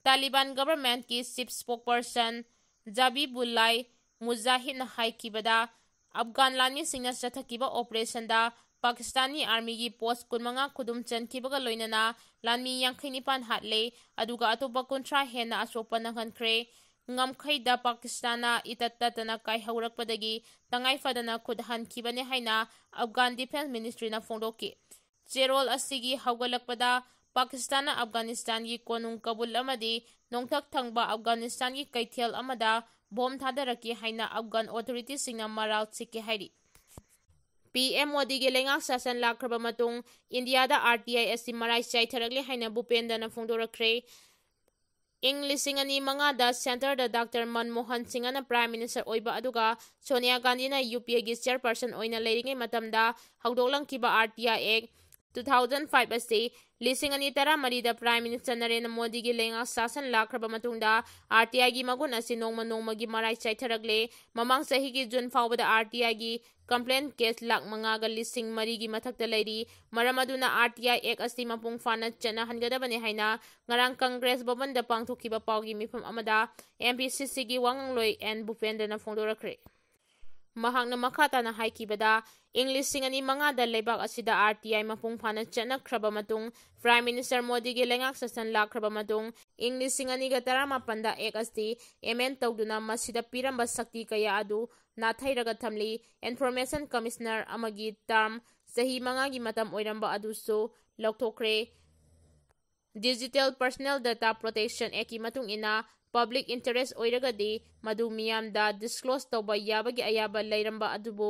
ꯇꯥꯂꯤꯕꯥꯟ government ꯀꯤ chief spokesperson ꯖꯥꯕꯤꯕꯨꯜꯂꯥꯏ ꯃꯨꯖꯥꯍꯤꯗꯅ ꯍꯥꯏꯈꯤꯕꯗ, ꯑꯐꯒꯥꯟ ꯂꯥꯟꯃꯤꯁꯤꯡꯅ ꯆꯠꯊꯈꯤꯕ operation ꯗ ꯄꯥꯀꯤꯁꯇꯥꯅꯤ ꯑꯥꯔꯃꯤꯒꯤ ꯄꯣꯁ ꯀꯨꯟꯃꯉꯥ ꯈꯨꯗꯨꯝ ꯆꯟꯈꯤꯕꯒ ꯂꯣꯏꯅꯅ ꯂꯥꯟꯃꯤ ꯌꯥꯡꯈꯩ ꯅꯤꯄꯥꯟ ꯍꯥꯠꯂꯦ, ꯑꯗꯨꯒ ꯑꯇꯣꯞꯄ ꯀꯨꯟꯊ꯭ꯔꯥ ꯍꯦꯟꯅ ꯑꯁꯣꯛꯄ ꯅꯪꯍꯟꯈ꯭ꯔꯦ꯫ ꯉꯝꯈꯩꯗ ꯄꯥꯀꯤꯁꯇꯥꯟꯅ ꯏꯇꯠ ꯇꯠꯇꯅ ꯀꯥꯏꯍꯧꯔꯛꯄꯗꯒꯤ ꯇꯉꯥꯏ ꯐꯗꯅ ꯈꯨꯠ ꯍꯟꯈꯤꯕꯅꯤ ꯍꯥꯏꯅ ꯑꯐꯒꯥꯟ ꯗꯤꯐꯦꯟꯁ ꯃꯤꯅꯤꯁꯇ꯭ꯔꯤꯅ ꯐꯣꯡꯗꯣꯛꯈꯤ꯫ ꯆꯦꯔꯣꯜ ꯑꯁꯤꯒꯤ ꯍꯧꯒꯠꯂꯛꯄꯗ ꯄꯥꯀꯤꯁꯇꯥꯟꯅ ꯑꯐꯒꯥꯅꯤꯁꯇꯥꯟꯒꯤ ꯀꯣꯅꯨꯡ ꯀꯕꯨꯜ ꯑꯃꯗꯤ ꯅꯣꯡꯊꯛ ꯊꯪꯕ ꯑꯐꯒꯥꯅꯤꯁꯇꯥꯟꯒꯤ ꯀꯩꯊꯦꯜ ꯑꯃꯗ ꯕꯣꯝ ꯊꯥꯗꯔꯛꯈꯤ ꯍꯥꯏꯅ ꯑꯐꯒꯥꯟ ꯑꯣꯊꯣꯔꯤꯇꯤꯁꯤꯡꯅ ꯃꯔꯥꯜ ꯁꯤꯛꯈꯤ ꯍꯥꯏꯔꯤ꯫ ꯄꯤ ꯑꯦꯝ ꯃꯣꯗꯤꯒꯤ ꯂꯩꯉꯥꯛ ꯁꯥꯁꯟ ꯂꯥꯛꯈ꯭ꯔꯕ ꯃꯇꯨꯡ ꯏꯟꯗꯤꯌꯥꯗ ꯑꯥꯔ ꯇꯤ ꯑꯥꯏ ꯑꯁꯤ ꯃꯔꯥꯏ ꯆꯥꯏꯊꯔꯛꯂꯦ ꯍꯥꯏꯅ ꯚꯨꯄꯦꯟꯗ꯭ꯔꯅ ꯐꯣꯡꯗꯣꯔꯛꯈ꯭ꯔꯦ꯫ ꯏꯪ ꯂꯤꯁꯤꯡ ꯑꯅꯤ ꯃꯉꯥꯗ ꯁꯦꯟꯇꯔꯗ ꯗꯥꯛꯇꯔ ꯃꯟꯃꯣꯍꯟ ꯁꯤꯡꯍꯅ ꯄ꯭ꯔꯥꯏꯝ ꯃꯤꯅꯤꯁꯇꯔ ꯑꯣꯏꯕ, ꯑꯗꯨꯒ ꯁꯣꯅꯤꯌꯥ ꯒꯥꯟꯙꯤꯅ ꯌꯨ ꯄꯤ ꯑꯦꯒꯤ ꯆꯤꯌꯔꯄꯔꯁꯟ ꯑꯣꯏꯅ ꯂꯩꯔꯤꯉꯩ ꯃꯇꯝꯗ ꯍꯧꯗꯣꯛꯂꯝꯈꯤꯕ ꯑꯥꯔ ꯇꯤ ꯑꯥꯏ ꯑꯦꯛ ꯇꯨ ꯊꯥꯎꯖꯟ ꯐꯥꯏꯚ ꯑꯁꯤ ꯂꯤꯁꯤꯡ ꯑꯅꯤ ꯇꯔꯥꯃꯔꯤꯗ ꯄ꯭ꯔꯥꯏꯝ ꯃꯤꯅꯤꯁꯇꯔ ꯅꯔꯦꯟꯗ꯭ꯔ ꯃꯣꯗꯤꯒꯤ ꯂꯩꯉꯥꯛ ꯁꯥꯁꯟ ꯂꯥꯛꯈ꯭ꯔꯕ ꯃꯇꯨꯡꯗ ꯑꯥꯔ ꯇꯤ ꯑꯥꯏꯒꯤ ꯃꯒꯨꯟ ꯑꯁꯤ ꯅꯣꯡꯃ ꯅꯣꯡꯃꯒꯤ ꯃꯔꯥꯏ ꯆꯥꯏꯊꯔꯛꯂꯦ꯫ ꯃꯃꯥꯡ ꯆꯍꯤꯒꯤ ꯖꯨꯟ ꯐꯥꯎꯕꯗ ꯑꯥꯔ ꯇꯤ ꯑꯥꯏꯒꯤ ꯀꯝꯄ꯭ꯂꯦꯟ ꯀꯦꯁ ꯂꯥꯈ ꯃꯉꯥꯒ ꯂꯤꯁꯤꯡ ꯃꯔꯤꯒꯤ ꯃꯊꯛꯇ ꯂꯩꯔꯤ꯫ ꯃꯔꯝ ꯑꯗꯨꯅ ꯑꯥꯔ ꯇꯤ ꯑꯥꯏ ꯑꯦꯛ ꯑꯁꯤ ꯃꯄꯨꯡ ꯐꯥꯅ ꯆꯠꯅꯍꯟꯒꯗꯕꯅꯤ ꯍꯥꯏꯅ ꯉꯔꯥꯡ ꯀꯪꯒ꯭ꯔꯦꯁ ꯚꯕꯟꯗ ꯄꯥꯡꯊꯣꯛꯈꯤꯕ ꯄꯥꯎꯒꯤ ꯃꯤꯐꯝ ꯑꯃꯗ ꯑꯦꯝ ꯄꯤ ꯁꯤ ꯁꯤꯒꯤ ꯋꯥꯉꯥꯡꯂꯣꯏ ꯑꯦꯟ ꯚꯨꯄꯦꯟꯗ꯭ꯔꯅ ꯐꯣꯡꯗꯣꯔꯛꯈ꯭ꯔꯦ꯫ ꯃꯍꯥꯛꯅ ꯃꯈꯥ ꯇꯥꯅ ꯍꯥꯏꯈꯤꯕꯗ, ꯏꯪ ꯂꯤꯁꯤꯡ ꯑꯅꯤ ꯃꯉꯥꯗ ꯂꯩꯕꯥꯛ ꯑꯁꯤꯗ ꯑꯥꯔ ꯇꯤ ꯑꯥꯏ ꯃꯄꯨꯡ ꯐꯥꯅ ꯆꯠꯅꯈ꯭ꯔꯕ ꯃꯇꯨꯡ, ꯄ꯭ꯔꯥꯏꯝ ꯃꯤꯅꯤꯁꯇꯔ ꯃꯣꯗꯤꯒꯤ ꯂꯩꯉꯥꯛ ꯁꯥꯁꯟ ꯂꯥꯛꯈ꯭ꯔꯕ ꯃꯇꯨꯡ, ꯏꯪ ꯂꯤꯁꯤꯡ ꯑꯅꯤꯒ ꯇꯔꯥꯃꯥꯄꯟꯗ ꯑꯦꯛ ꯑꯁꯤ ꯑꯦꯃꯦꯟ ꯇꯧꯗꯨꯅ ꯃꯁꯤꯗ ꯄꯤꯔꯝꯕ ꯁꯛꯇꯤ ꯀꯌꯥ ꯑꯗꯨ ꯅꯥꯊꯩꯔꯒ ꯊꯝꯂꯤ꯫ ꯏꯟꯐꯣꯔꯃꯦꯁꯟ ꯀꯃꯤꯁꯅꯔ ꯑꯃꯒꯤ ꯇꯔꯝ ꯆꯍꯤ ꯃꯉꯥꯒꯤ ꯃꯇꯝ ꯑꯣꯏꯔꯝꯕ ꯑꯗꯨꯁꯨ ꯂꯧꯊꯣꯛꯈ꯭ꯔꯦ꯫ ꯗꯤꯖꯤꯇꯦꯜ ꯄꯔꯁꯅꯦꯜ ꯗꯦꯇꯥ ꯄ꯭ꯔꯣꯇꯦꯛꯁꯟ ꯑꯦꯛꯀꯤ ꯃꯇꯨꯡ ꯏꯟꯅ, ꯄꯕ꯭ꯂꯤꯛ ꯏꯟꯇꯔꯦꯁ ꯑꯣꯏꯔꯒꯗꯤ ꯃꯗꯨ ꯃꯤꯌꯥꯝꯗ ꯗꯤꯁꯀ꯭ꯂꯣꯁ ꯇꯧꯕ ꯌꯥꯕꯒꯤ ꯑꯌꯥꯕ ꯂꯩꯔꯝꯕ ꯑꯗꯨꯕꯨ,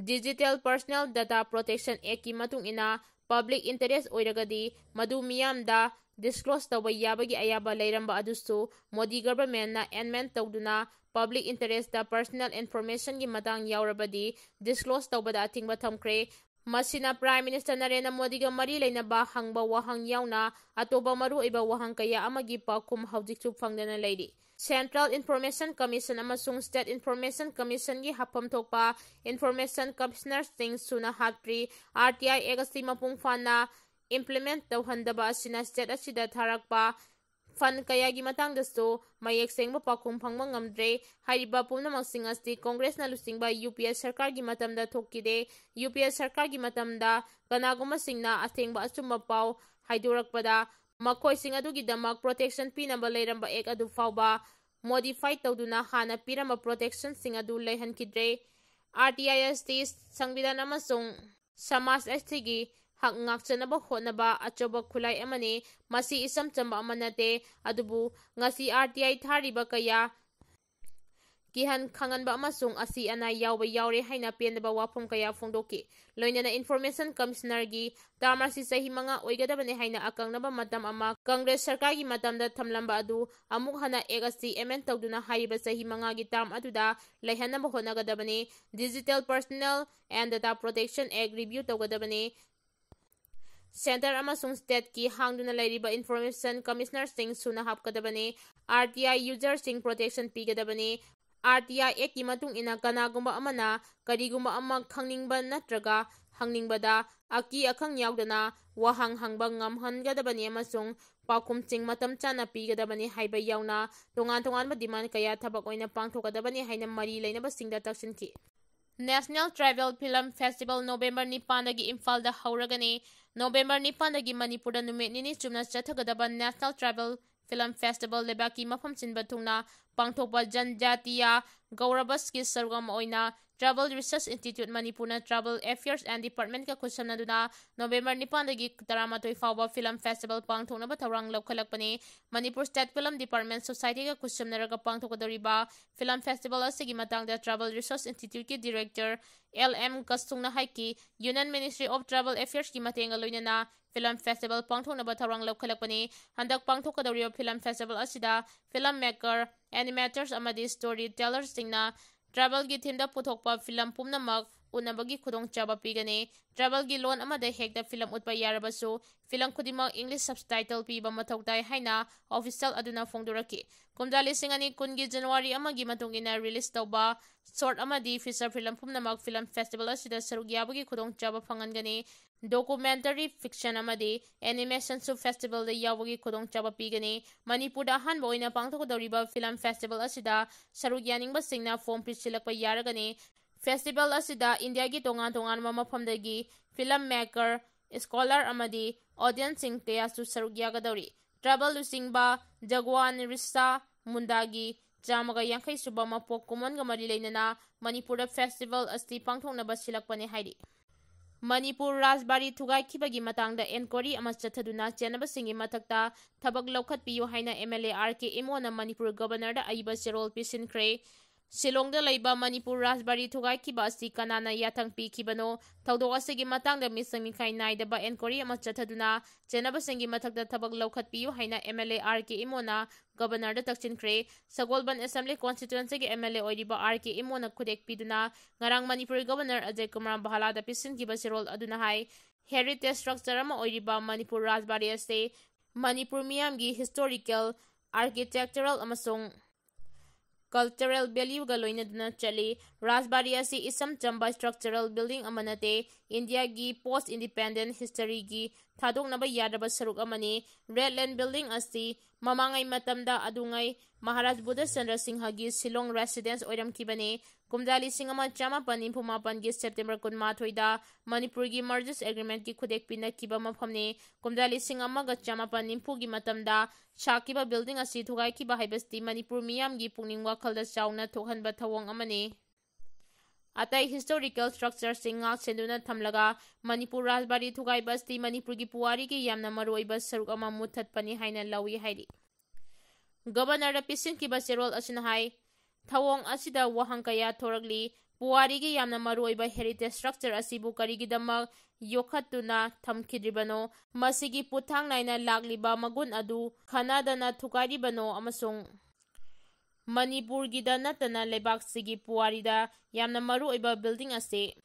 ꯗꯤꯖꯤꯇꯦꯜ ꯄꯔꯁꯅꯦꯜ ꯗꯦꯇꯥ ꯄ꯭ꯔꯣꯇꯦꯛꯁꯟ ꯑꯦꯛꯀꯤ ꯃꯇꯨꯡ ꯏꯟꯅ, ꯄꯕ꯭ꯂꯤꯛ ꯏꯟꯇꯔꯦꯁ ꯑꯣꯏꯔꯒꯗꯤ ꯃꯗꯨ ꯃꯤꯌꯥꯝꯗ ꯗꯤꯁꯀ꯭ꯂꯣꯁ ꯇꯧꯕ ꯌꯥꯕꯒꯤ ꯑꯌꯥꯕ ꯂꯩꯔꯝꯕ ꯑꯗꯨꯁꯨ ꯃꯣꯗꯤ ꯒꯚꯔꯟꯃꯦꯟꯠꯅ ꯑꯦꯃꯦꯟꯗ ꯇꯧꯗꯨꯅ ꯄꯕ꯭ꯂꯤꯛ ꯏꯟꯇꯔꯦꯁꯇ ꯄꯔꯁꯅꯦꯜ ꯏꯟꯐꯣꯔꯃꯦꯁꯟꯒꯤ ꯃꯇꯥꯡ ꯌꯥꯎꯔꯕꯗꯤ ꯗꯤꯁꯀ꯭ꯂꯣꯁ ꯇꯧꯕꯗ ꯑꯊꯤꯡꯕ ꯊꯝꯈ꯭ꯔꯦ꯫ ꯃꯁꯤꯅ ꯄ꯭ꯔꯥꯏꯝ ꯃꯤꯅꯤꯁꯇꯔ ꯅꯔꯦꯟꯗ꯭ꯔ ꯃꯣꯗꯤꯒ ꯃꯔꯤ ꯂꯩꯅꯕ ꯍꯪꯕ ꯋꯥꯍꯪ ꯌꯥꯎꯅ ꯑꯇꯣꯞꯄ ꯃꯔꯨꯑꯣꯏꯕ ꯋꯥꯍꯪ ꯀꯌꯥ ꯑꯃꯒꯤ ꯄꯥꯎꯈꯨꯝ ꯍꯧꯖꯤꯛꯁꯨ ꯐꯪꯗꯅ ꯂꯩꯔꯤ꯫ ꯁꯦꯟꯇ꯭ꯔꯦꯜ ꯏꯟꯐꯣꯔꯃꯦꯁꯟ ꯀꯃꯤꯁꯟ ꯑꯃꯁꯨꯡ ꯁ꯭ꯇꯦꯠ ꯏꯟꯐꯣꯔꯃꯦꯁꯟ ꯀꯃꯤꯁꯟꯒꯤ ꯍꯥꯞꯐꯝ ꯊꯣꯛꯄ ꯏꯟꯐꯣꯔꯃꯦꯁꯟ ꯀꯃꯤꯁꯅꯔꯁꯤꯡ ꯁꯨꯅ ꯍꯥꯠꯇ꯭ꯔꯤ꯫ ꯑꯥꯔ ꯇꯤ ꯑꯥꯏ ꯑꯦꯛ ꯑꯁꯤ ꯃꯄꯨꯡ ꯐꯥꯅ ꯏꯝꯄ꯭ꯂꯤꯃꯦꯟꯠ ꯇꯧꯍꯟꯗꯕ ꯑꯁꯤꯅ ꯁ꯭ꯇꯦꯠ ꯑꯁꯤꯗ ꯊꯥꯔꯛꯄ fund ꯀꯌꯥꯒꯤ ꯃꯇꯥꯡꯗꯁꯨ ꯃꯌꯦꯛ ꯁꯦꯡꯕ ꯄꯥꯎꯈꯨꯝ ꯐꯪꯕ ꯉꯝꯗ꯭ꯔꯦ꯫ ꯍꯥꯏꯔꯤꯕ ꯄꯨꯝꯅꯃꯛꯁꯤꯡ ꯑꯁꯤ ꯀꯣꯡꯒ꯭ꯔꯦꯁꯅ ꯂꯨꯆꯤꯡꯕ UPA ꯁꯔꯀꯥꯔꯒꯤ ꯃꯇꯝꯗ ꯊꯣꯛꯈꯤꯗꯦ꯫ UPA ꯁꯔꯀꯥꯔꯒꯤ ꯃꯇꯝꯗ ꯀꯅꯥꯒꯨꯝꯕꯁꯤꯡꯅ ꯑꯊꯦꯡꯕ ꯑꯆꯨꯝꯕ ꯄꯥꯎ ꯍꯥꯏꯗꯣꯔꯛꯄꯗ ꯃꯈꯣꯏꯁꯤꯡ ꯑꯗꯨꯒꯤꯗꯃꯛ protection ꯄꯤꯅꯕ ꯂꯩꯔꯝꯕ act ꯑꯗꯨ ꯐꯥꯎꯕ modify ꯇꯧꯗꯨꯅ ꯍꯥꯟꯅ ꯄꯤꯔꯝꯕ protectionꯁꯤꯡ ꯑꯗꯨ ꯂꯩꯍꯟꯈꯤꯗ꯭ꯔꯦ꯫ RTI ꯑꯁꯤ ꯁꯪꯕꯤꯙꯥꯟ ꯑꯃꯁꯨꯡ ꯁꯃꯥꯖ ꯑꯁꯤꯒꯤ ꯍꯛ ꯉꯥꯛꯆꯅꯕ ꯍꯣꯠꯅꯕ ꯑꯆꯧꯕ ꯈꯨꯠꯂꯥꯏ ꯑꯃꯅꯤ꯫ ꯃꯁꯤ ꯏꯆꯝ ꯆꯝꯕ ꯑꯃ ꯅꯠꯇꯦ, ꯑꯗꯨꯕꯨ ꯉꯁꯤ RTI ꯊꯥꯔꯤꯕ ꯀꯌꯥ ꯀꯤꯍꯟ ꯈꯪꯍꯟꯕ ꯑꯃꯁꯨꯡ ꯑꯁꯤ ꯑꯅꯥ ꯌꯥꯎꯕ ꯌꯥꯎꯔꯦ ꯍꯥꯏꯅ ꯄꯦꯟꯗꯕ ꯋꯥꯐꯝ ꯀꯌꯥ ꯐꯣꯡꯗꯣꯛꯈꯤ꯫ ꯂꯣꯏꯅꯅ Information Commissionerꯒꯤ term ꯑꯁꯤ ꯆꯍꯤ ꯃꯉꯥ ꯑꯣꯏꯒꯗꯕꯅꯤ ꯍꯥꯏꯅ ꯑꯀꯛꯅꯕ ꯃꯇꯝ ꯑꯃ ꯀꯪꯒ꯭ꯔꯦꯁ ꯁꯔꯀꯥꯔꯒꯤ ꯃꯇꯝꯗ ꯊꯝꯂꯝꯕ ꯑꯗꯨ ꯑꯃꯨꯛ ꯍꯟꯅ act ꯑꯁꯤ amend ꯇꯧꯗꯨꯅ ꯍꯥꯏꯔꯤꯕ ꯆꯍꯤ ꯃꯉꯥꯒꯤ term ꯑꯗꯨꯗ ꯂꯩꯍꯟꯅꯕ ꯍꯣꯠꯅꯒꯗꯕꯅꯤ꯫ Digital Personal and Data Protection Act review ꯇꯧꯒꯗꯕꯅꯤ꯫ Centre ꯑꯃꯁꯨꯡ stateꯀꯤ ꯍꯥꯡꯗꯨꯅ ꯂꯩꯔꯤꯕ Information Commissionerꯁꯤꯡ ꯁꯨꯅ ꯍꯥꯞꯀꯗꯕꯅꯤ꯫ RTI userꯁꯤꯡ protection ꯄꯤꯒꯗꯕꯅꯤ꯫ RTI actꯀꯤ ꯃꯇꯨꯡ ꯏꯟꯅ ꯀꯅꯥꯒꯨꯝꯕ ꯑꯃꯅ ꯀꯔꯤꯒꯨꯝꯕ ꯑꯃ ꯈꯪꯅꯤꯡꯕ ꯅꯠꯇ꯭ꯔꯒ ꯍꯪꯅꯤꯡꯕꯗ ꯑꯀꯤ ꯑꯈꯪ ꯌꯥꯎꯗꯅ ꯋꯥꯍꯪ ꯍꯪꯕ ꯉꯝꯍꯟꯒꯗꯕꯅꯤ ꯑꯃꯁꯨꯡ ꯄꯥꯎꯈꯨꯝꯁꯤꯡ ꯃꯇꯝ ꯆꯥꯅ ꯄꯤꯒꯗꯕꯅꯤ ꯍꯥꯏꯕ ꯌꯥꯎꯅ ꯇꯣꯉꯥꯟ ꯇꯣꯉꯥꯟꯕ demand ꯀꯌꯥ ꯊꯕꯛ ꯑꯣꯏꯅ ꯄꯥꯡꯊꯣꯛꯀꯗꯕꯅꯤ ꯍꯥꯏꯅ ꯃꯔꯤ ꯂꯩꯅꯕꯁꯤꯡꯗ ꯇꯛꯁꯤꯟꯈꯤ꯫ National Tribal Film Festival November ꯅꯤꯄꯥꯟꯗꯒꯤ ꯏꯝꯐꯥꯜꯗ ꯍꯧꯔꯒꯅꯤ꯫ November ꯅꯤꯄꯥꯟꯗꯒꯤ ꯃꯅꯤꯄꯨꯔꯗ ꯅꯨꯃꯤꯠ ꯅꯤꯅꯤ ꯆꯨꯞꯅ ꯆꯠꯊꯒꯗꯕ National Tribal Film Festival ꯂꯩꯕꯥꯛꯀꯤ ꯃꯐꯝ ꯁꯤꯟꯕ ꯊꯨꯡꯅ ꯄꯥꯡꯊꯣꯛꯄ ꯖꯟꯖꯥꯇꯤꯌꯥ ꯒꯧꯔꯕꯁꯀꯤ ꯁꯔꯨꯛ ꯑꯃ ꯑꯣꯏꯅ Tribal Research Institute ꯃꯅꯤꯄꯨꯔꯅ Tribal Affairs and Departmentꯀ ꯈꯨꯠꯁꯝꯅꯗꯨꯅ November ꯅꯤꯄꯥꯟꯗꯒꯤ ꯇꯔꯥꯃꯥꯊꯣꯏ ꯐꯥꯎꯕ Film Festival ꯄꯥꯡꯊꯣꯛꯅꯕ ꯊꯧꯔꯥꯡ ꯂꯧꯈꯠꯂꯛꯄꯅꯤ꯫ Manipur State Film Department Societyꯒ ꯈꯨꯠꯁꯝꯅꯔꯒ ꯄꯥꯡꯊꯣꯛꯀꯗꯧꯔꯤꯕ Film Festival ꯑꯁꯤꯒꯤ ꯃꯇꯥꯡꯗ Tribal Research Instituteꯀꯤ Director L M ꯀꯁꯨꯡꯅ ꯍꯥꯏꯈꯤ, Union Ministry of Tribal Affairsꯀꯤ ꯃꯇꯦꯡꯒ ꯂꯣꯏꯅꯅ Film Festival ꯄꯥꯡꯊꯣꯛꯅꯕ ꯊꯧꯔꯥꯡ ꯂꯧꯈꯠꯂꯛꯄꯅꯤ꯫ ꯍꯟꯗꯛ ꯄꯥꯡꯊꯣꯛꯀꯗꯧꯔꯤꯕ Film Festival ꯑꯁꯤꯗ film maker, animators ꯑꯃꯗꯤ story tellerꯁꯤꯡꯅ tribalꯒꯤ themeꯗ ꯄꯨꯊꯣꯛꯄ film ꯄꯨꯝꯅꯃꯛ ꯎꯠꯅꯕꯒꯤ ꯈꯨꯗꯣꯡꯆꯥꯕ ꯄꯤꯒꯅꯤ꯫ Tribalꯒꯤ ꯂꯣꯟ ꯑꯃꯗ ꯍꯦꯛꯇ film ꯎꯠꯄ ꯌꯥꯔꯕꯁꯨ, film ꯈꯨꯗꯤꯡꯃꯛ English subtitle ꯄꯤꯕ ꯃꯊꯧ ꯇꯥꯏ ꯍꯥꯏꯅ official ꯑꯗꯨꯅ ꯐꯣꯡꯗꯣꯔꯛꯈꯤ꯫ ꯀꯨꯝꯖꯥ ꯂꯤꯁꯤꯡ ꯑꯅꯤ ꯀꯨꯟꯒꯤ January ꯑꯃꯒꯤ ꯃꯇꯨꯡ ꯏꯟꯅ release ꯇꯧꯕ short ꯑꯃꯗꯤ feature film ꯄꯨꯝꯅꯃꯛ Film Festival ꯑꯁꯤꯗ ꯁꯔꯨꯛ ꯌꯥꯕꯒꯤ ꯈꯨꯗꯣꯡꯆꯥꯕ ꯐꯪꯍꯟꯒꯅꯤ꯫ documentary fiction ꯑꯃꯗꯤ animationꯁꯨ festivalꯗ ꯌꯥꯎꯕꯒꯤ ꯈꯨꯗꯣꯡꯆꯥꯕ ꯄꯤꯒꯅꯤ꯫ ꯃꯅꯤꯄꯨꯔꯗ ꯑꯍꯥꯟꯕ ꯑꯣꯏꯅ ꯄꯥꯡꯊꯣꯛꯀꯗꯧꯔꯤꯕ film festival ꯑꯁꯤꯗ ꯁꯔꯨꯛ ꯌꯥꯅꯤꯡꯕꯁꯤꯡꯅ form ꯄꯤꯁꯤꯜꯂꯛꯄ ꯌꯥꯔꯒꯅꯤ꯫ Festival ꯑꯁꯤꯗ ꯏꯟꯗꯤꯌꯥꯒꯤ ꯇꯣꯉꯥꯟ ꯇꯣꯉꯥꯟꯕ ꯃꯐꯝꯗꯒꯤ film maker, scholar ꯑꯃꯗꯤ audienceꯁꯤꯡ ꯀꯌꯥꯁꯨ ꯁꯔꯨꯛ ꯌꯥꯒꯗꯧꯔꯤ꯫ Tribal ꯂꯨꯆꯤꯡꯕ ꯖꯒꯋꯥꯟ ꯔꯤꯁꯥ ꯃꯨꯟꯗꯥꯒꯤ ꯆꯥꯝꯃꯒ ꯌꯥꯡꯈꯩ ꯁꯨꯕ ꯃꯄꯣꯛ ꯀꯨꯝꯑꯣꯟꯒ ꯃꯔꯤ ꯂꯩꯅꯅ ꯃꯅꯤꯄꯨꯔꯗ festival ꯑꯁꯤ ꯄꯥꯡꯊꯣꯛꯅꯕ ꯁꯤꯜꯂꯛꯄꯅꯤ ꯍꯥꯏꯔꯤ꯫ ꯃꯅꯤꯄꯨꯔ ꯔꯥꯖꯕꯥꯔꯤ ꯊꯨꯒꯥꯏꯈꯤꯕꯒꯤ ꯃꯇꯥꯡꯗ enquiry ꯑꯃ ꯆꯠꯊꯗꯨꯅ ꯆꯦꯟꯅꯕꯁꯤꯡꯒꯤ ꯃꯊꯛꯇ ꯊꯕꯛ ꯂꯧꯈꯠꯄꯤꯌꯨ ꯍꯥꯏꯅ MLA RK ꯏꯃꯣꯅ ꯃꯅꯤꯄꯨꯔ Governorꯗ ꯑꯏꯕ ꯆꯦꯔꯣꯜ ꯄꯤꯁꯤꯟꯈ꯭ꯔꯦ꯫ ꯁꯤꯂꯣꯡꯗ ꯂꯩꯕ ꯃꯅꯤꯄꯨꯔ ꯔꯥꯖꯕꯥꯔꯤ ꯊꯨꯒꯥꯏꯈꯤꯕ ꯑꯁꯤ ꯀꯅꯥꯅ ꯌꯥꯊꯪ ꯄꯤꯈꯤꯕꯅꯣ? ꯊꯧꯗꯣꯛ ꯑꯁꯤꯒꯤ ꯃꯇꯥꯡꯗ ꯃꯤꯁꯪ ꯃꯤꯈꯥꯏ ꯅꯥꯏꯗꯕ enquiry ꯑꯃ ꯆꯠꯊꯗꯨꯅ ꯆꯦꯟꯅꯕꯁꯤꯡꯒꯤ ꯃꯊꯛꯇ ꯊꯕꯛ ꯂꯧꯈꯠꯄꯤꯌꯨ ꯍꯥꯏꯅ MLA RK ꯏꯃꯣꯅ Governorꯗ ꯇꯛꯁꯤꯟꯈ꯭ꯔꯦ꯫ ꯁꯒꯣꯜꯕꯟ Assembly Constituencyꯒꯤ MLA ꯑꯣꯏꯔꯤꯕ RK ꯏꯃꯣꯅ ꯈꯨꯗꯦꯛ ꯄꯤꯗꯨꯅ ꯉꯔꯥꯡ ꯃꯅꯤꯄꯨꯔ Governor ꯑꯖꯌ ꯀꯨꯃꯥꯔ ꯚꯥꯂꯥꯗ ꯄꯤꯁꯤꯟꯈꯤꯕ ꯆꯦꯔꯣꯜ ꯑꯗꯨꯅ ꯍꯥꯏ, heritage structure ꯑꯃ ꯑꯣꯏꯔꯤꯕ ꯃꯅꯤꯄꯨꯔ ꯔꯥꯖꯕꯥꯔꯤ ꯑꯁꯤ ꯃꯅꯤꯄꯨꯔ ꯃꯤꯌꯥꯝꯒꯤ historical, architectural ꯑꯃꯁꯨꯡ cultural valueꯒ ꯂꯣꯏꯅꯗꯨꯅ ꯆꯠꯂꯤ꯫ ꯔꯥꯖꯕꯥꯔꯤ ꯑꯁꯤ ꯏꯆꯝ ꯆꯝꯕ structural building ꯑꯃ ꯅꯠꯇꯦ꯫ ꯏꯟꯗꯤꯌꯥꯒꯤ post independent historyꯒꯤ ꯊꯥꯗꯣꯛꯅꯕ ꯌꯥꯗ꯭ꯔꯕ ꯁꯔꯨꯛ ꯑꯃꯅꯤ꯫ Red Land Building ꯑꯁꯤ ꯃꯃꯥꯡꯉꯩ ꯃꯇꯝꯗ ꯑꯗꯨꯉꯩ ꯃꯍꯥꯔꯥꯖ ꯕꯨꯙꯆꯟꯗ꯭ꯔ ꯁꯤꯡꯍꯒꯤ ꯁꯤꯂꯣꯡ residence ꯑꯣꯏꯔꯝꯈꯤꯕꯅꯤ꯫ ꯀꯨꯝꯖꯥ ꯂꯤꯁꯤꯡ ꯑꯃ ꯆꯥꯃꯥꯄꯟ ꯅꯤꯐꯨ ꯃꯥꯄꯟꯒꯤ September ꯀꯨꯟꯃꯥꯊꯣꯏꯗ ꯃꯅꯤꯄꯨꯔꯒꯤ Mergers Agreementꯀꯤ ꯈꯨꯗꯦꯛ ꯄꯤꯅꯈꯤꯕ ꯃꯐꯝꯅꯤ꯫ ꯀꯨꯝꯖꯥ ꯂꯤꯁꯤꯡ ꯑꯃꯒ ꯆꯥꯃꯥꯄꯟ ꯅꯤꯐꯨꯒꯤ ꯃꯇꯝꯗ ꯁꯥꯈꯤꯕ building ꯑꯁꯤ ꯊꯨꯒꯥꯏꯈꯤꯕ ꯍꯥꯏꯕꯁꯤ ꯃꯅꯤꯄꯨꯔ ꯃꯤꯌꯥꯝꯒꯤ ꯄꯨꯛꯅꯤꯡ ꯋꯥꯈꯜꯗ ꯆꯥꯎꯅ ꯊꯣꯛꯍꯟꯕ ꯊꯧꯑꯣꯡ ꯑꯃꯅꯤ꯫ ꯑꯇꯩ historical structureꯁꯤꯡ ꯉꯥꯛ ꯁꯦꯟꯗꯨꯅ ꯊꯝꯂꯒ ꯃꯅꯤꯄꯨꯔ ꯔꯥꯖꯕꯥꯔꯤ ꯊꯨꯒꯥꯏꯕ ꯑꯁꯤ ꯃꯅꯤꯄꯨꯔꯒꯤ ꯄꯨꯋꯥꯔꯤꯒꯤ ꯌꯥꯝꯅ ꯃꯔꯨꯑꯣꯏꯕ ꯁꯔꯨꯛ ꯑꯃ ꯃꯨꯠꯊꯠꯄꯅꯤ ꯍꯥꯏꯅ ꯂꯧꯏ ꯍꯥꯏꯔꯤ꯫ Governorꯗ ꯄꯤꯁꯤꯟꯈꯤꯕ ꯆꯦꯔꯣꯜ ꯑꯁꯤꯅ ꯍꯥꯏ, ꯊꯧꯑꯣꯡ ꯑꯁꯤꯗ ꯋꯥꯍꯪ ꯀꯌꯥ ꯊꯣꯔꯛꯂꯤ꯫ ꯄꯨꯋꯥꯔꯤꯒꯤ ꯌꯥꯝꯅ ꯃꯔꯨꯑꯣꯏꯕ heritage structure ꯑꯁꯤꯕꯨ ꯀꯔꯤꯒꯤꯗꯃꯛ ꯌꯣꯛꯈꯠꯇꯨꯅ ꯊꯝꯈꯤꯗ꯭ꯔꯤꯕꯅꯣ? ꯃꯁꯤꯒꯤ ꯄꯨꯊꯥꯡ ꯅꯥꯏꯅ ꯂꯥꯛꯂꯤꯕ ꯃꯒꯨꯟ ꯑꯗꯨ ꯈꯟꯅꯗꯅ ꯊꯨꯒꯥꯏꯔꯤꯕꯅꯣ? ꯑꯃꯁꯨꯡ ꯃꯅꯤꯄꯨꯔꯒꯤꯗ ꯅꯠꯇꯅ ꯂꯩꯕꯥꯛꯁꯤꯒꯤ ꯄꯨꯋꯥꯔꯤꯗ ꯌꯥꯝꯅ ꯃꯔꯨꯑꯣꯏꯕ building ꯑꯁꯤ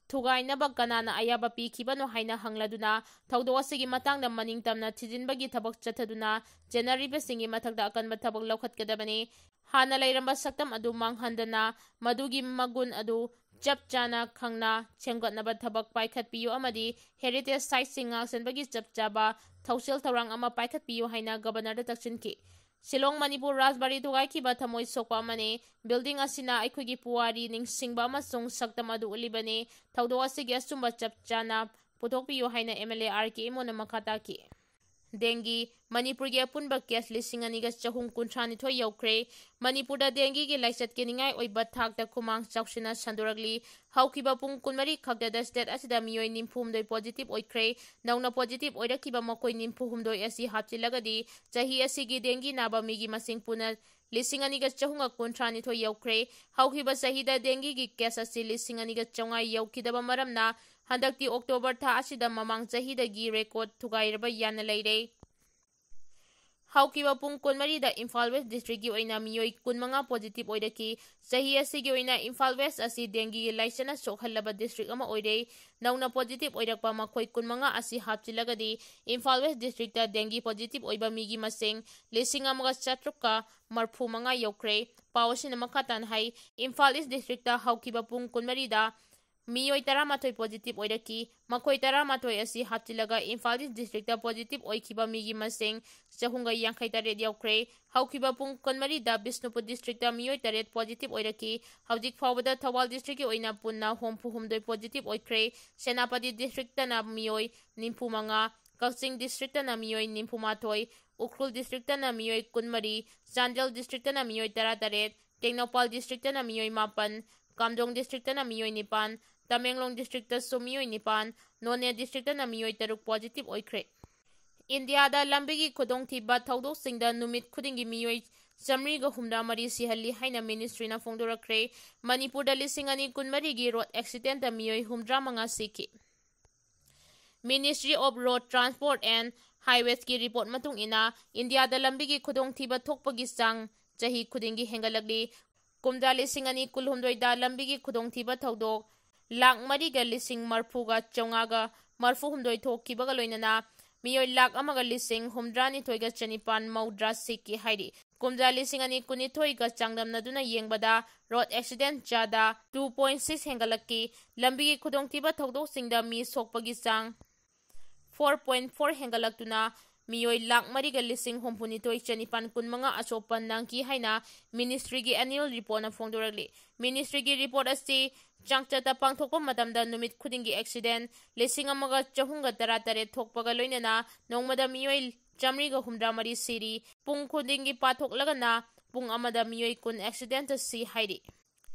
ꯊꯨꯒꯥꯏꯅꯕ ꯀꯅꯥꯅ ꯑꯌꯥꯕ ꯄꯤꯈꯤꯕꯅꯣ ꯍꯥꯏꯅ ꯍꯪꯂꯗꯨꯅ ꯊꯧꯗꯣꯛ ꯑꯁꯤꯒꯤ ꯃꯇꯥꯡꯗ ꯃꯅꯤꯡ ꯇꯝꯅ ꯊꯤꯖꯤꯟꯕꯒꯤ ꯊꯕꯛ ꯆꯠꯊꯗꯨꯅ ꯆꯦꯟꯅꯔꯤꯕꯁꯤꯡꯒꯤ ꯃꯊꯛꯇ ꯑꯀꯟꯕ ꯊꯕꯛ ꯂꯧꯈꯠꯀꯗꯕꯅꯤ꯫ ꯍꯥꯟꯅ ꯂꯩꯔꯝꯕ ꯁꯛꯇꯝ ꯑꯗꯨ ꯃꯥꯡꯍꯟꯗꯅ ꯃꯗꯨꯒꯤ ꯃꯒꯨꯟ ꯑꯗꯨ ꯆꯞ ꯆꯥꯅ ꯈꯪꯅ ꯁꯦꯝꯒꯠꯅꯕ ꯊꯕꯛ ꯄꯥꯏꯈꯠꯄꯤꯌꯨ ꯑꯃꯗꯤ heritage siteꯁꯤꯡ ꯉꯥꯛꯁꯦꯟꯕꯒꯤ ꯆꯞ ꯆꯥꯕ ꯊꯧꯁꯤꯜ ꯊꯧꯔꯥꯡ ꯑꯃ ꯄꯥꯏꯈꯠꯄꯤꯌꯨ ꯍꯥꯏꯅ Governorꯗ ꯇꯛꯁꯤꯟꯈꯤ꯫ ꯁꯤꯂꯣꯡ, ꯃꯅꯤꯄꯨꯔ ꯔꯥꯖꯕꯥꯔꯤ ꯊꯨꯒꯥꯏꯈꯤꯕ ꯊꯃꯣꯏ ꯁꯣꯛꯄ ꯑꯃꯅꯤ꯫ Building ꯑꯁꯤꯅ ꯑꯩꯈꯣꯏꯒꯤ ꯄꯨꯋꯥꯔꯤ ꯅꯤꯡꯁꯤꯡꯕ ꯑꯃꯁꯨꯡ ꯁꯛꯇꯝ ꯑꯗꯨ ꯎꯠꯂꯤꯕꯅꯤ꯫ ꯊꯧꯗꯣꯛ ꯑꯁꯤꯒꯤ ꯑꯆꯨꯝꯕ ꯆꯞ ꯆꯥꯅ ꯄꯨꯊꯣꯛꯄꯤꯌꯨ ꯍꯥꯏꯅ M L A R K ꯏꯃꯣꯅ ꯃꯈꯥ ꯇꯥꯈꯤ꯫ Dengue, ꯃꯅꯤꯄꯨꯔꯒꯤ ꯑꯄꯨꯟꯕ case ꯂꯤꯁꯤꯡ ꯑꯅꯤꯒ ꯆꯍꯨꯝ ꯀꯨꯟꯊ꯭ꯔꯥ ꯅꯤꯊꯣꯏ ꯌꯧꯈ꯭ꯔꯦ꯫ ꯃꯅꯤꯄꯨꯔꯗ dengueꯒꯤ ꯂꯥꯏꯆꯠ ꯀꯦꯅꯤꯡꯉꯥꯏ ꯑꯣꯏꯕ ꯊꯥꯛꯇ ꯈꯨꯃꯥꯡ ꯆꯥꯎꯁꯤꯟꯅ ꯁꯟꯗꯣꯔꯛꯂꯤ꯫ ꯍꯧꯈꯤꯕ ꯄꯨꯡ ꯀꯨꯟꯃꯔꯤ ꯈꯛꯇꯗ state ꯑꯁꯤꯗ ꯃꯤꯑꯣꯏ ꯅꯤꯐꯨ ꯍꯨꯝꯗꯣꯏ positive ꯑꯣꯏꯈ꯭ꯔꯦ꯫ ꯅꯧꯅ positive ꯑꯣꯏꯔꯛꯈꯤꯕ ꯃꯈꯣꯏ ꯅꯤꯐꯨ ꯍꯨꯝꯗꯣꯏ ꯑꯁꯤ ꯍꯥꯞꯆꯤꯜꯂꯒꯗꯤ ꯆꯍꯤ ꯑꯁꯤꯒꯤ dengue ꯅꯥꯕ ꯃꯤꯒꯤ ꯃꯁꯤꯡ ꯄꯨꯟꯅ ꯂꯤꯁꯤꯡ ꯑꯅꯤꯒ ꯆꯍꯨꯝꯒ ꯀꯨꯟꯊ꯭ꯔꯥ ꯅꯤꯊꯣꯏ ꯌꯧꯈ꯭ꯔꯦ꯫ ꯍꯧꯈꯤꯕ ꯆꯍꯤꯗ dengueꯒꯤ case ꯑꯁꯤ ꯂꯤꯁꯤꯡ ꯑꯅꯤꯒ ꯆꯥꯝꯃꯉꯥ ꯌꯧꯈꯤꯗꯕ ꯃꯔꯝꯅ ꯍꯟꯗꯛꯇꯤ October ꯊꯥ ꯑꯁꯤꯗ ꯃꯃꯥꯡ ꯆꯍꯤꯗꯒꯤ record ꯊꯨꯒꯥꯏꯔꯕ ꯌꯥꯅ ꯂꯩꯔꯦ꯫ ꯍꯧꯈꯤꯕ ꯄꯨꯡ ꯀꯨꯟꯃꯔꯤꯗ ꯏꯝꯐꯥꯜ West districtꯀꯤ ꯑꯣꯏꯅ ꯃꯤꯑꯣꯏ ꯀꯨꯟꯃꯉꯥ positive ꯑꯣꯏꯔꯛꯈꯤ꯫ ꯆꯍꯤ ꯑꯁꯤꯒꯤ ꯑꯣꯏꯅ ꯏꯝꯐꯥꯜ West ꯑꯁꯤ dengueꯒꯤ ꯂꯥꯏꯆꯠꯅ ꯁꯣꯛꯍꯜꯂꯕ district ꯑꯃ ꯑꯣꯏꯔꯦ꯫ ꯅꯧꯅ positive ꯑꯣꯏꯔꯛꯄ ꯃꯈꯣꯏ ꯀꯨꯟꯃꯉꯥ ꯑꯁꯤ ꯍꯥꯞꯆꯤꯜꯂꯒꯗꯤ ꯏꯝꯐꯥꯜ West districtꯇ dengue positive ꯑꯣꯏꯕ ꯃꯤꯒꯤ ꯃꯁꯤꯡ ꯂꯤꯁꯤꯡ ꯑꯃꯒ ꯆꯥꯇ꯭ꯔꯨꯛꯀ ꯃꯔꯐꯨ ꯃꯉꯥ ꯌꯧꯈ꯭ꯔꯦ꯫ ꯄꯥꯎ ꯑꯁꯤꯅ ꯃꯈꯥ ꯇꯥꯅ ꯍꯥꯏ, ꯏꯝꯐꯥꯜ East districtꯇ ꯍꯧꯈꯤꯕ ꯄꯨꯡ ꯀꯨꯟꯃꯔꯤꯗ ꯃꯤꯑꯣꯏ ꯇꯔꯥꯃꯥꯊꯣꯏ positive ꯑꯣꯏꯔꯛꯈꯤ꯫ ꯃꯈꯣꯏ ꯇꯔꯥꯃꯥꯊꯣꯏ ꯑꯁꯤ ꯍꯥꯞꯆꯤꯜꯂꯒ ꯏꯝꯐꯥꯜ East districtꯇ positive ꯑꯣꯏꯈꯤꯕ ꯃꯤꯒꯤ ꯃꯁꯤꯡ ꯆꯍꯨꯝꯒ ꯌꯥꯡꯈꯩ ꯇꯔꯦꯠ ꯌꯧꯈ꯭ꯔꯦ꯫ ꯍꯧꯈꯤꯕ ꯄꯨꯡ ꯀꯨꯟꯃꯔꯤꯗ ꯕꯤꯁꯅꯨꯄꯨꯔ districtꯇ ꯃꯤꯑꯣꯏ ꯇꯔꯦꯠ positive ꯑꯣꯏꯔꯛꯈꯤ꯫ ꯍꯧꯖꯤꯛ ꯐꯥꯎꯕꯗ ꯊꯧꯕꯥꯜ districtꯀꯤ ꯑꯣꯏꯅ ꯄꯨꯟꯅ ꯍꯨꯝꯐꯨ ꯍꯨꯝꯗꯣꯏ positive ꯑꯣꯏꯈ꯭ꯔꯦ꯫ ꯁꯦꯅꯥꯄꯇꯤ districtꯇꯅ ꯃꯤꯑꯣꯏ ꯅꯤꯐꯨ ꯃꯉꯥ, ꯀꯛꯆꯤꯡ districtꯇꯅ ꯃꯤꯑꯣꯏ ꯅꯤꯐꯨ ꯃꯥꯊꯣꯏ, ꯎꯈ꯭ꯔꯨꯜ districtꯇꯅ ꯃꯤꯑꯣꯏ ꯀꯨꯟꯃꯔꯤ, ꯆꯥꯟꯗꯦꯜ districtꯇꯅ ꯃꯤꯑꯣꯏ ꯇꯔꯥꯇꯔꯦꯠ, ꯇꯦꯡꯅꯧꯄꯥꯜ districtꯇꯅ ꯃꯤꯑꯣꯏ ꯃꯥꯄꯟ, ꯀꯥꯝꯖꯣꯡ districtꯇꯅ ꯃꯤꯑꯣꯏ ꯅꯤꯄꯥꯟ, ꯇꯃꯦꯡꯂꯣꯡ districtꯇꯁꯨ ꯃꯤꯑꯣꯏ ꯅꯤꯄꯥꯟ, ꯅꯣꯅꯦ districtꯇꯅ ꯃꯤꯑꯣꯏ ꯇꯔꯨꯛ positive ꯑꯣꯏꯈ꯭ꯔꯦ꯫ ꯏꯟꯗꯤꯌꯥꯗ ꯂꯝꯕꯤꯒꯤ ꯈꯨꯗꯣꯡꯊꯤꯕ ꯊꯧꯗꯣꯛꯁꯤꯡꯗ ꯅꯨꯃꯤꯠ ꯈꯨꯗꯤꯡꯒꯤ ꯃꯤꯑꯣꯏ ꯆꯥꯃꯔꯤꯒ ꯍꯨꯝꯗ꯭ꯔꯥ ꯃꯔꯤ ꯁꯤꯍꯜꯂꯤ ꯍꯥꯏꯅ ministryꯅ ꯐꯣꯡꯗꯣꯔꯛꯈ꯭ꯔꯦ꯫ ꯃꯅꯤꯄꯨꯔꯗ ꯂꯤꯁꯤꯡ ꯑꯅꯤ ꯀꯨꯟꯃꯔꯤꯒꯤ road accidentꯇ ꯃꯤꯑꯣꯏ ꯍꯨꯝꯗ꯭ꯔꯥ ꯃꯉꯥ ꯁꯤꯈꯤ꯫ Ministry of Road Transport and Highwaysꯀꯤ report ꯃꯇꯨꯡ ꯏꯟꯅ, ꯏꯟꯗꯤꯌꯥꯗ ꯂꯝꯕꯤꯒꯤ ꯈꯨꯗꯣꯡꯊꯤꯕ ꯊꯣꯛꯄꯒꯤ ꯆꯥꯡ ꯆꯍꯤ ꯈꯨꯗꯤꯡꯒꯤ ꯍꯦꯟꯒꯠꯂꯛꯂꯤ꯫ ꯀꯨꯝꯖꯥ ꯂꯤꯁꯤꯡ ꯑꯅꯤ ꯀꯨꯟꯍꯨꯝꯗꯣꯏꯗ ꯂꯝꯕꯤꯒꯤ ꯈꯨꯗꯣꯡꯊꯤꯕ ꯊꯧꯗꯣꯛ ꯂꯥꯈ ꯃꯔꯤꯒ ꯂꯤꯁꯤꯡ ꯃꯔꯐꯨꯒ ꯆꯥꯝꯃꯉꯥꯒ ꯃꯔꯐꯨ ꯍꯨꯝꯗꯣꯏ ꯊꯣꯛꯈꯤꯕꯒ ꯂꯣꯏꯅꯅ, ꯃꯤꯑꯣꯏ ꯂꯥꯈ ꯑꯃꯒ ꯂꯤꯁꯤꯡ ꯍꯨꯝꯗ꯭ꯔꯥ ꯅꯤꯊꯣꯏꯒ ꯆꯅꯤꯄꯥꯟ ꯃꯧꯗ꯭ꯔꯥ ꯁꯤꯈꯤ ꯍꯥꯏꯔꯤ꯫ ꯀꯨꯝꯖꯥ ꯂꯤꯁꯤꯡ ꯑꯅꯤ ꯀꯨꯟꯅꯤꯊꯣꯏꯒ ꯆꯥꯡꯗꯝꯅꯗꯨꯅ ꯌꯦꯡꯕꯗ ꯔꯣꯗ ꯑꯦꯛꯁꯤꯗꯦꯟ ꯆꯥꯗ two point six ꯍꯦꯟꯒꯠꯂꯛꯈꯤ꯫ ꯂꯝꯕꯤꯒꯤ ꯈꯨꯗꯣꯡꯊꯤꯕ ꯊꯧꯗꯣꯛꯁꯤꯡꯗ ꯃꯤ ꯁꯣꯛꯄꯒꯤ ꯆꯥꯡ four point four ꯍꯦꯟꯒꯠꯂꯛꯇꯨꯅ ꯃꯤꯑꯣꯏ ꯂꯥꯈ ꯃꯔꯤꯒ ꯂꯤꯁꯤꯡ ꯍꯨꯝꯐꯨꯅꯤꯊꯣꯏ ꯆꯅꯤꯄꯥꯟ ꯀꯨꯟꯃꯉꯥ ꯑꯁꯣꯛꯄ ꯅꯪꯈꯤ ꯍꯥꯏꯅ ꯃꯤꯅꯤꯁꯇ꯭ꯔꯤꯒꯤ ꯑꯦꯅꯨꯋꯦꯜ ꯔꯤꯄꯣꯔꯠꯅ ꯐꯣꯡꯗꯣꯔꯛꯂꯤ꯫ ꯃꯤꯅꯤꯁꯇ꯭ꯔꯤꯒꯤ ꯔꯤꯄꯣꯔꯠ ꯑꯁꯤ ꯆꯥꯡꯆꯠꯇ ꯄꯥꯡꯊꯣꯛꯄ ꯃꯇꯝꯗ ꯅꯨꯃꯤꯠ ꯈꯨꯗꯤꯡꯒꯤ ꯑꯦꯛꯁꯤꯗꯦꯟ ꯂꯤꯁꯤꯡ ꯑꯃꯒ ꯆꯍꯨꯝꯒ ꯇꯔꯥꯇꯔꯦꯠ ꯊꯣꯛꯄꯒ ꯂꯣꯏꯅꯅ ꯅꯣꯡꯃꯗ ꯃꯤꯑꯣꯏ ꯆꯥꯃꯔꯤꯒ ꯍꯨꯝꯗ꯭ꯔꯥ ꯃꯔꯤ ꯁꯤꯔꯤ꯫ ꯄꯨꯡ ꯈꯨꯗꯤꯡꯒꯤ ꯄꯥꯊꯣꯛꯂꯒꯅ ꯄꯨꯡ ꯑꯃꯗ ꯃꯤꯑꯣꯏ ꯀꯨꯟ ꯑꯦꯛꯁꯤꯗꯦꯟꯇ ꯁꯤ ꯍꯥꯏꯔꯤ꯫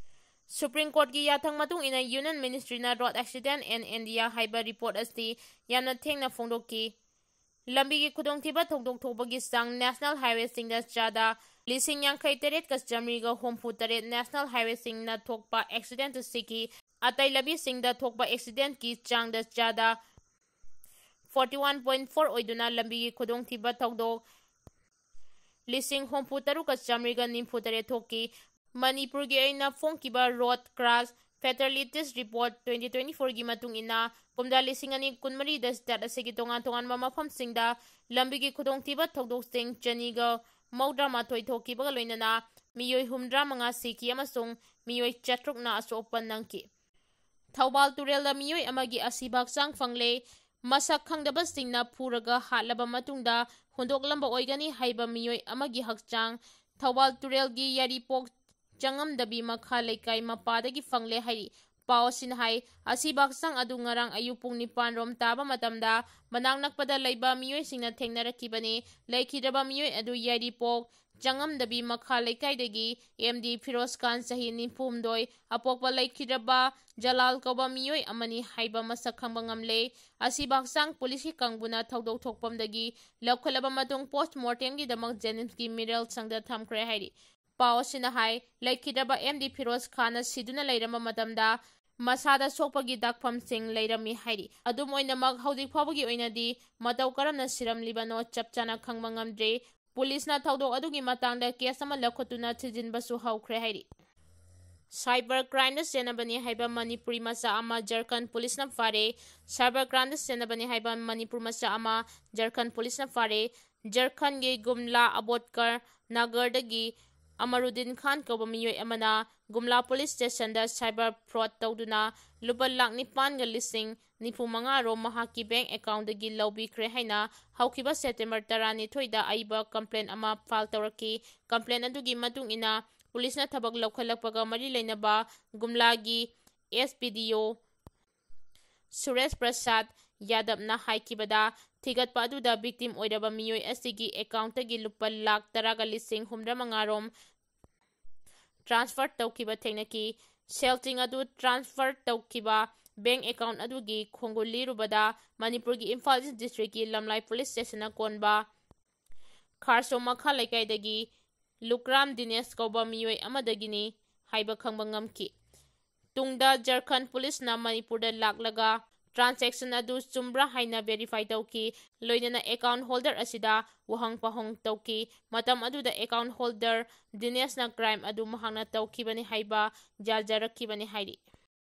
ꯁꯨꯄ꯭ꯔꯤꯝ ꯀꯣꯔꯠꯀꯤ ꯌꯥꯊꯪ ꯃꯇꯨꯡ ꯏꯟꯅ Union Ministry-ꯅ Road Accident in India ꯍꯥꯏꯕ ꯔꯤꯄꯣꯔꯠ ꯑꯁꯤ ꯌꯥꯝꯅ ꯊꯦꯡꯅ ꯐꯣꯡꯗꯣꯛꯈꯤ꯫ ꯂꯝꯕꯤꯒꯤ ꯈꯨꯗꯣꯡꯊꯤꯕ ꯊꯧꯗꯣꯛ ꯊꯣꯛꯄꯒꯤ ꯆꯥꯡ ꯅꯦꯁꯅꯦꯜ ꯍꯥꯏꯋꯦꯁꯤꯡꯗ ꯆꯥꯗ ꯂꯤꯁꯤꯡ ꯌꯥꯡꯈꯩ ꯇꯔꯦꯠꯀ ꯆꯥꯃꯔꯤꯒ ꯍꯨꯝꯐꯨ ꯇꯔꯦꯠ ꯅꯦꯁꯅꯦꯜ ꯍꯥꯏꯋꯦꯁꯤꯡꯅ ꯊꯣꯛꯄ ꯑꯦꯛꯁꯤꯗꯦꯟꯇ ꯁꯤꯈꯤ꯫ ꯑꯇꯩ ꯂꯝꯕꯤꯁꯤꯡꯗ ꯊꯣꯛꯄ ꯑꯦꯛꯁꯤꯗꯦꯟꯇꯀꯤ ꯆꯥꯡꯗ ꯆꯥꯗ forty one point four ꯑꯣꯏꯗꯨꯅ ꯂꯝꯕꯤꯒꯤ ꯈꯨꯗꯣꯡꯊꯤꯕ ꯊꯧꯗꯣꯛ ꯂꯤꯁꯤꯡ ꯍꯨꯝꯐꯨ ꯇꯔꯨꯛꯀ ꯆꯥꯃꯔꯤꯒ ꯅꯤꯐꯨ ꯇꯔꯦꯠ ꯊꯣꯛꯈꯤ꯫ ꯃꯅꯤꯄꯨꯔꯒꯤ ꯑꯣꯏꯅ ꯐꯣꯡꯈꯤꯕ ꯔꯣꯗ ꯀ꯭ꯔꯥꯁ ꯐꯦꯇꯥꯂꯤꯇꯤꯁ ꯔꯤꯄꯣꯔꯠ twenty twenty-four-ꯒꯤ ꯃꯇꯨꯡ ꯏꯟꯅ, ꯀꯨꯝꯖꯥ ꯂꯤꯁꯤꯡ ꯑꯅꯤ ꯀꯨꯟꯃꯔꯤꯗ ꯁ꯭ꯇꯦꯠ ꯑꯁꯤꯒꯤ ꯇꯣꯉꯥꯟ ꯇꯣꯉꯥꯟꯕ ꯃꯐꯝꯁꯤꯡꯗ ꯂꯝꯕꯤꯒꯤ ꯈꯨꯗꯣꯡꯊꯤꯕ ꯊꯧꯗꯣꯛꯁꯤꯡ ꯆꯅꯤꯒ ꯃꯧꯗ꯭ꯔꯥ ꯃꯥꯊꯣꯏ ꯊꯣꯛꯈꯤꯕꯒ ꯂꯣꯏꯅꯅ ꯃꯤꯑꯣꯏ ꯍꯨꯝꯗ꯭ꯔꯥ ꯃꯉꯥ ꯁꯤꯈꯤ ꯑꯃꯁꯨꯡ ꯃꯤꯑꯣꯏ ꯆꯥꯇ꯭ꯔꯨꯛꯅ ꯑꯁꯣꯛꯄ ꯅꯪꯈꯤ꯫ ꯊꯧꯕꯥꯜ ꯇꯨꯔꯦꯜꯗ ꯃꯤꯑꯣꯏ ꯑꯃꯒꯤ ꯑꯁꯤꯕ ꯍꯛꯆꯥꯡ ꯐꯪꯂꯦ꯫ ꯃꯁꯛ ꯈꯪꯗꯕꯁꯤꯡꯅ ꯐꯨꯔꯒ ꯍꯥꯠꯂꯕ ꯃꯇꯨꯡꯗ ꯍꯨꯟꯗꯣꯛꯂꯝꯕ ꯑꯣꯏꯒꯅꯤ ꯍꯥꯏꯕ ꯃꯤꯑꯣꯏ ꯑꯃꯒꯤ ꯍꯛꯆꯥꯡ ꯊꯧꯕꯥꯜ ꯇꯨꯔꯦꯜꯒꯤ ꯌꯥꯏꯔꯤꯄꯣꯛ ꯆꯪꯉꯝꯗꯕꯤ ꯃꯈꯥ ꯂꯩꯀꯥꯏ ꯃꯄꯥꯗꯒꯤ ꯐꯪꯂꯦ ꯍꯥꯏꯔꯤ꯫ ꯄꯥꯎ ꯑꯁꯤꯅ ꯍꯥꯏ, ꯑꯁꯤꯕ ꯍꯛꯆꯥꯡ ꯑꯗꯨ ꯉꯔꯥꯡ ꯑꯌꯨꯛ ꯄꯨꯡ ꯅꯤꯄꯥꯟ ꯔꯣꯝ ꯇꯥꯕ ꯃꯇꯝꯗ ꯃꯅꯥꯛ ꯅꯛꯄꯗ ꯂꯩꯕ ꯃꯤꯑꯣꯏꯁꯤꯡꯅ ꯊꯦꯡꯅꯔꯛꯈꯤꯕꯅꯤ꯫ ꯂꯩꯈꯤꯗ꯭ꯔꯕ ꯃꯤꯑꯣꯏ ꯑꯗꯨ ꯌꯥꯏꯔꯤꯄꯣꯛ ꯆꯪꯉꯝꯗꯕꯤ ꯃꯈꯥ ꯂꯩꯀꯥꯏꯗꯒꯤ ꯑꯦꯝ ꯗꯤ ꯐꯤꯔꯣꯖ ꯈꯥꯟ, ꯆꯍꯤ ꯅꯤꯐꯨ ꯍꯨꯝꯗꯣꯏ, ꯑꯄꯣꯛꯄ ꯂꯩꯈꯤꯗ꯭ꯔꯕ ꯖꯂꯥꯜ ꯀꯧꯕ ꯃꯤꯑꯣꯏ ꯑꯃꯅꯤ ꯍꯥꯏꯕ ꯃꯁꯛ ꯈꯪꯕ ꯉꯝꯂꯦ꯫ ꯑꯁꯤꯕ ꯍꯛꯆꯥꯡ ꯄꯨꯂꯤꯁꯀꯤ ꯀꯥꯡꯕꯨꯅ ꯊꯧꯗꯣꯛ ꯊꯣꯛꯐꯝꯗꯒꯤ ꯂꯧꯈꯠꯂꯕ ꯃꯇꯨꯡ ꯄꯣꯁ ꯃꯣꯔꯇꯦꯝꯒꯤꯗꯃꯛ ꯖꯦꯅꯤꯝꯁꯀꯤ ꯃꯤꯔꯦꯜ ꯁꯪꯗ ꯊꯝꯈ꯭ꯔꯦ ꯍꯥꯏꯔꯤ꯫ ꯄꯥꯎ ꯑꯁꯤꯅ ꯍꯥꯏ, ꯂꯩꯈꯤꯗ꯭ꯔꯕ ꯑꯦꯝ ꯗꯤ ꯐꯤꯔꯣꯖ ꯈꯥꯟꯅ ꯁꯤꯗꯨꯅ ꯂꯩꯔꯝꯕ ꯃꯇꯝꯗ ꯃꯁꯥꯗ ꯁꯣꯛꯄꯒꯤ ꯗꯥꯛꯐꯝꯁꯤꯡ ꯂꯩꯔꯝꯃꯤ ꯍꯥꯏꯔꯤ꯫ ꯑꯗꯨꯝ ꯑꯣꯏꯅꯃꯛ, ꯍꯧꯖꯤꯛ ꯐꯥꯎꯕꯒꯤ ꯑꯣꯏꯅꯗꯤ ꯃꯇꯧ ꯀꯔꯝꯅ ꯁꯤꯔꯝꯂꯤꯕꯅꯣ ꯆꯞ ꯆꯥꯅ ꯈꯪꯕ ꯉꯝꯗ꯭ꯔꯤ꯫ ꯄꯨꯂꯤꯁꯅ ꯊꯧꯗꯣꯛ ꯑꯗꯨꯒꯤ ꯃꯇꯥꯡꯗ ꯀꯦꯁ ꯑꯃ ꯂꯧꯈꯠꯇꯨꯅ ꯊꯤꯖꯤꯟꯕꯁꯨ ꯍꯧꯈ꯭ꯔꯦ ꯍꯥꯏꯔꯤ꯫ Cyber crimeꯗ ꯆꯦꯟꯅꯕꯅꯤ ꯍꯥꯏꯕ ꯃꯅꯤꯄꯨꯔꯤ ꯃꯆꯥ ꯑꯃ ꯖꯔꯈꯟ ꯄꯨꯂꯤꯁꯅ ꯐꯥꯔꯦ꯫ Cyber crimeꯗ ꯆꯦꯟꯅꯕꯅꯤ ꯍꯥꯏꯕ ꯃꯅꯤꯄꯨꯔ ꯃꯆꯥ ꯑꯃ ꯖꯔꯈꯟ ꯄꯨꯂꯤꯁꯅ ꯐꯥꯔꯦ꯫ ꯖꯔꯈꯟꯒꯤ ꯒꯨꯝꯂꯥ ꯑꯕꯣꯠꯀꯔ ꯅꯒꯔꯗꯒꯤ ꯑꯃꯔꯨꯗꯤꯟ ꯈꯥꯟ ꯀꯧꯕ ꯃꯤꯑꯣꯏ ꯑꯃꯅ ꯒꯨꯝꯂꯥ ꯄꯨꯂꯤꯁ ꯁ꯭ꯇꯦꯁꯟꯗ cyber fraud ꯇꯧꯗꯨꯅ ꯂꯨꯄꯥ ꯂꯥꯈ ꯅꯤꯄꯥꯟꯒ ꯂꯤꯁꯤꯡ ꯅꯤꯐꯨ ꯃꯉꯥ ꯔꯣꯝ ꯃꯍꯥꯛꯀꯤ bank accountꯗꯒꯤ ꯂꯧꯕꯤꯈ꯭ꯔꯦ ꯍꯥꯏꯅ ꯍꯧꯈꯤꯕ September ꯇꯔꯥꯅꯤꯊꯣꯏꯗ ꯑꯏꯕ complaint ꯑꯃ file ꯇꯧꯔꯛꯈꯤ꯫ Complaint ꯑꯗꯨꯒꯤ ꯃꯇꯨꯡ ꯏꯟꯅ ꯄꯨꯂꯤꯁꯅ ꯊꯕꯛ ꯂꯧꯈꯠꯂꯛꯄꯒ ꯃꯔꯤ ꯂꯩꯅꯕ ꯒꯨꯝꯂꯥꯒꯤ S P D O Suresh ꯄ꯭ꯔꯁꯥꯗ ꯌꯥꯗꯕꯅ ꯍꯥꯏꯈꯤꯕꯗ, ꯊꯤꯒꯠꯄ ꯑꯗꯨꯗ victim ꯑꯣꯏꯔꯕ ꯃꯤꯑꯣꯏ ꯑꯁꯤꯒꯤ accountꯇꯒꯤ ꯂꯨꯄꯥ ꯂꯥꯈ ꯇꯔꯥꯒ ꯂꯤꯁꯤꯡ ꯍꯨꯝꯐꯨꯇꯔꯥ ꯃꯉꯥ ꯔꯣꯝ transfer ꯇꯧꯈꯤꯕ ꯊꯦꯡꯅꯈꯤ꯫ ꯁꯦꯜꯁꯤꯡ ꯑꯗꯨ transfer ꯇꯧꯈꯤꯕ bank account ꯑꯗꯨꯒꯤ ꯈꯣꯡꯒꯨꯜ ꯂꯤꯔꯨꯕꯗ ꯃꯅꯤꯄꯨꯔꯒꯤ ꯏꯝꯐꯥꯜ East districtꯀꯤ ꯂꯝꯂꯥꯏ ꯄꯨꯂꯤꯁ ꯁ꯭ꯇꯦꯁꯟꯅ ꯀꯣꯟꯕ ꯈꯥꯔꯁꯣ ꯃꯈꯥ ꯂꯩꯀꯥꯏꯗꯒꯤ ꯂꯨꯀ꯭ꯔꯥꯝ ꯗꯤꯅꯦꯁ ꯀꯧꯕ ꯃꯤꯑꯣꯏ ꯑꯃꯗꯒꯤꯅꯤ ꯍꯥꯏꯕ ꯈꯪꯕ ꯉꯝꯈꯤ꯫ ꯇꯨꯡꯗ ꯖꯔꯈꯟ ꯄꯨꯂꯤꯁꯅ ꯃꯅꯤꯄꯨꯔꯗ ꯂꯥꯛꯂꯒ transaction ꯑꯗꯨ ꯆꯨꯝꯕ꯭ꯔꯥ ꯍꯥꯏꯅ verify ꯇꯧꯈꯤ꯫ ꯂꯣꯏꯅꯅ account holder ꯑꯁꯤꯗ ꯋꯥꯍꯪ ꯄꯥꯎꯍꯪ ꯇꯧꯈꯤ꯫ ꯃꯇꯝ ꯑꯗꯨꯗ account holder ꯗꯤꯅꯦꯁꯅ crime ꯑꯗꯨ ꯃꯍꯥꯛꯅ ꯇꯧꯈꯤꯕꯅꯤ ꯍꯥꯏꯕ ꯌꯥꯖꯔꯛꯈꯤꯕꯅꯤ ꯍꯥꯏꯔꯤ꯫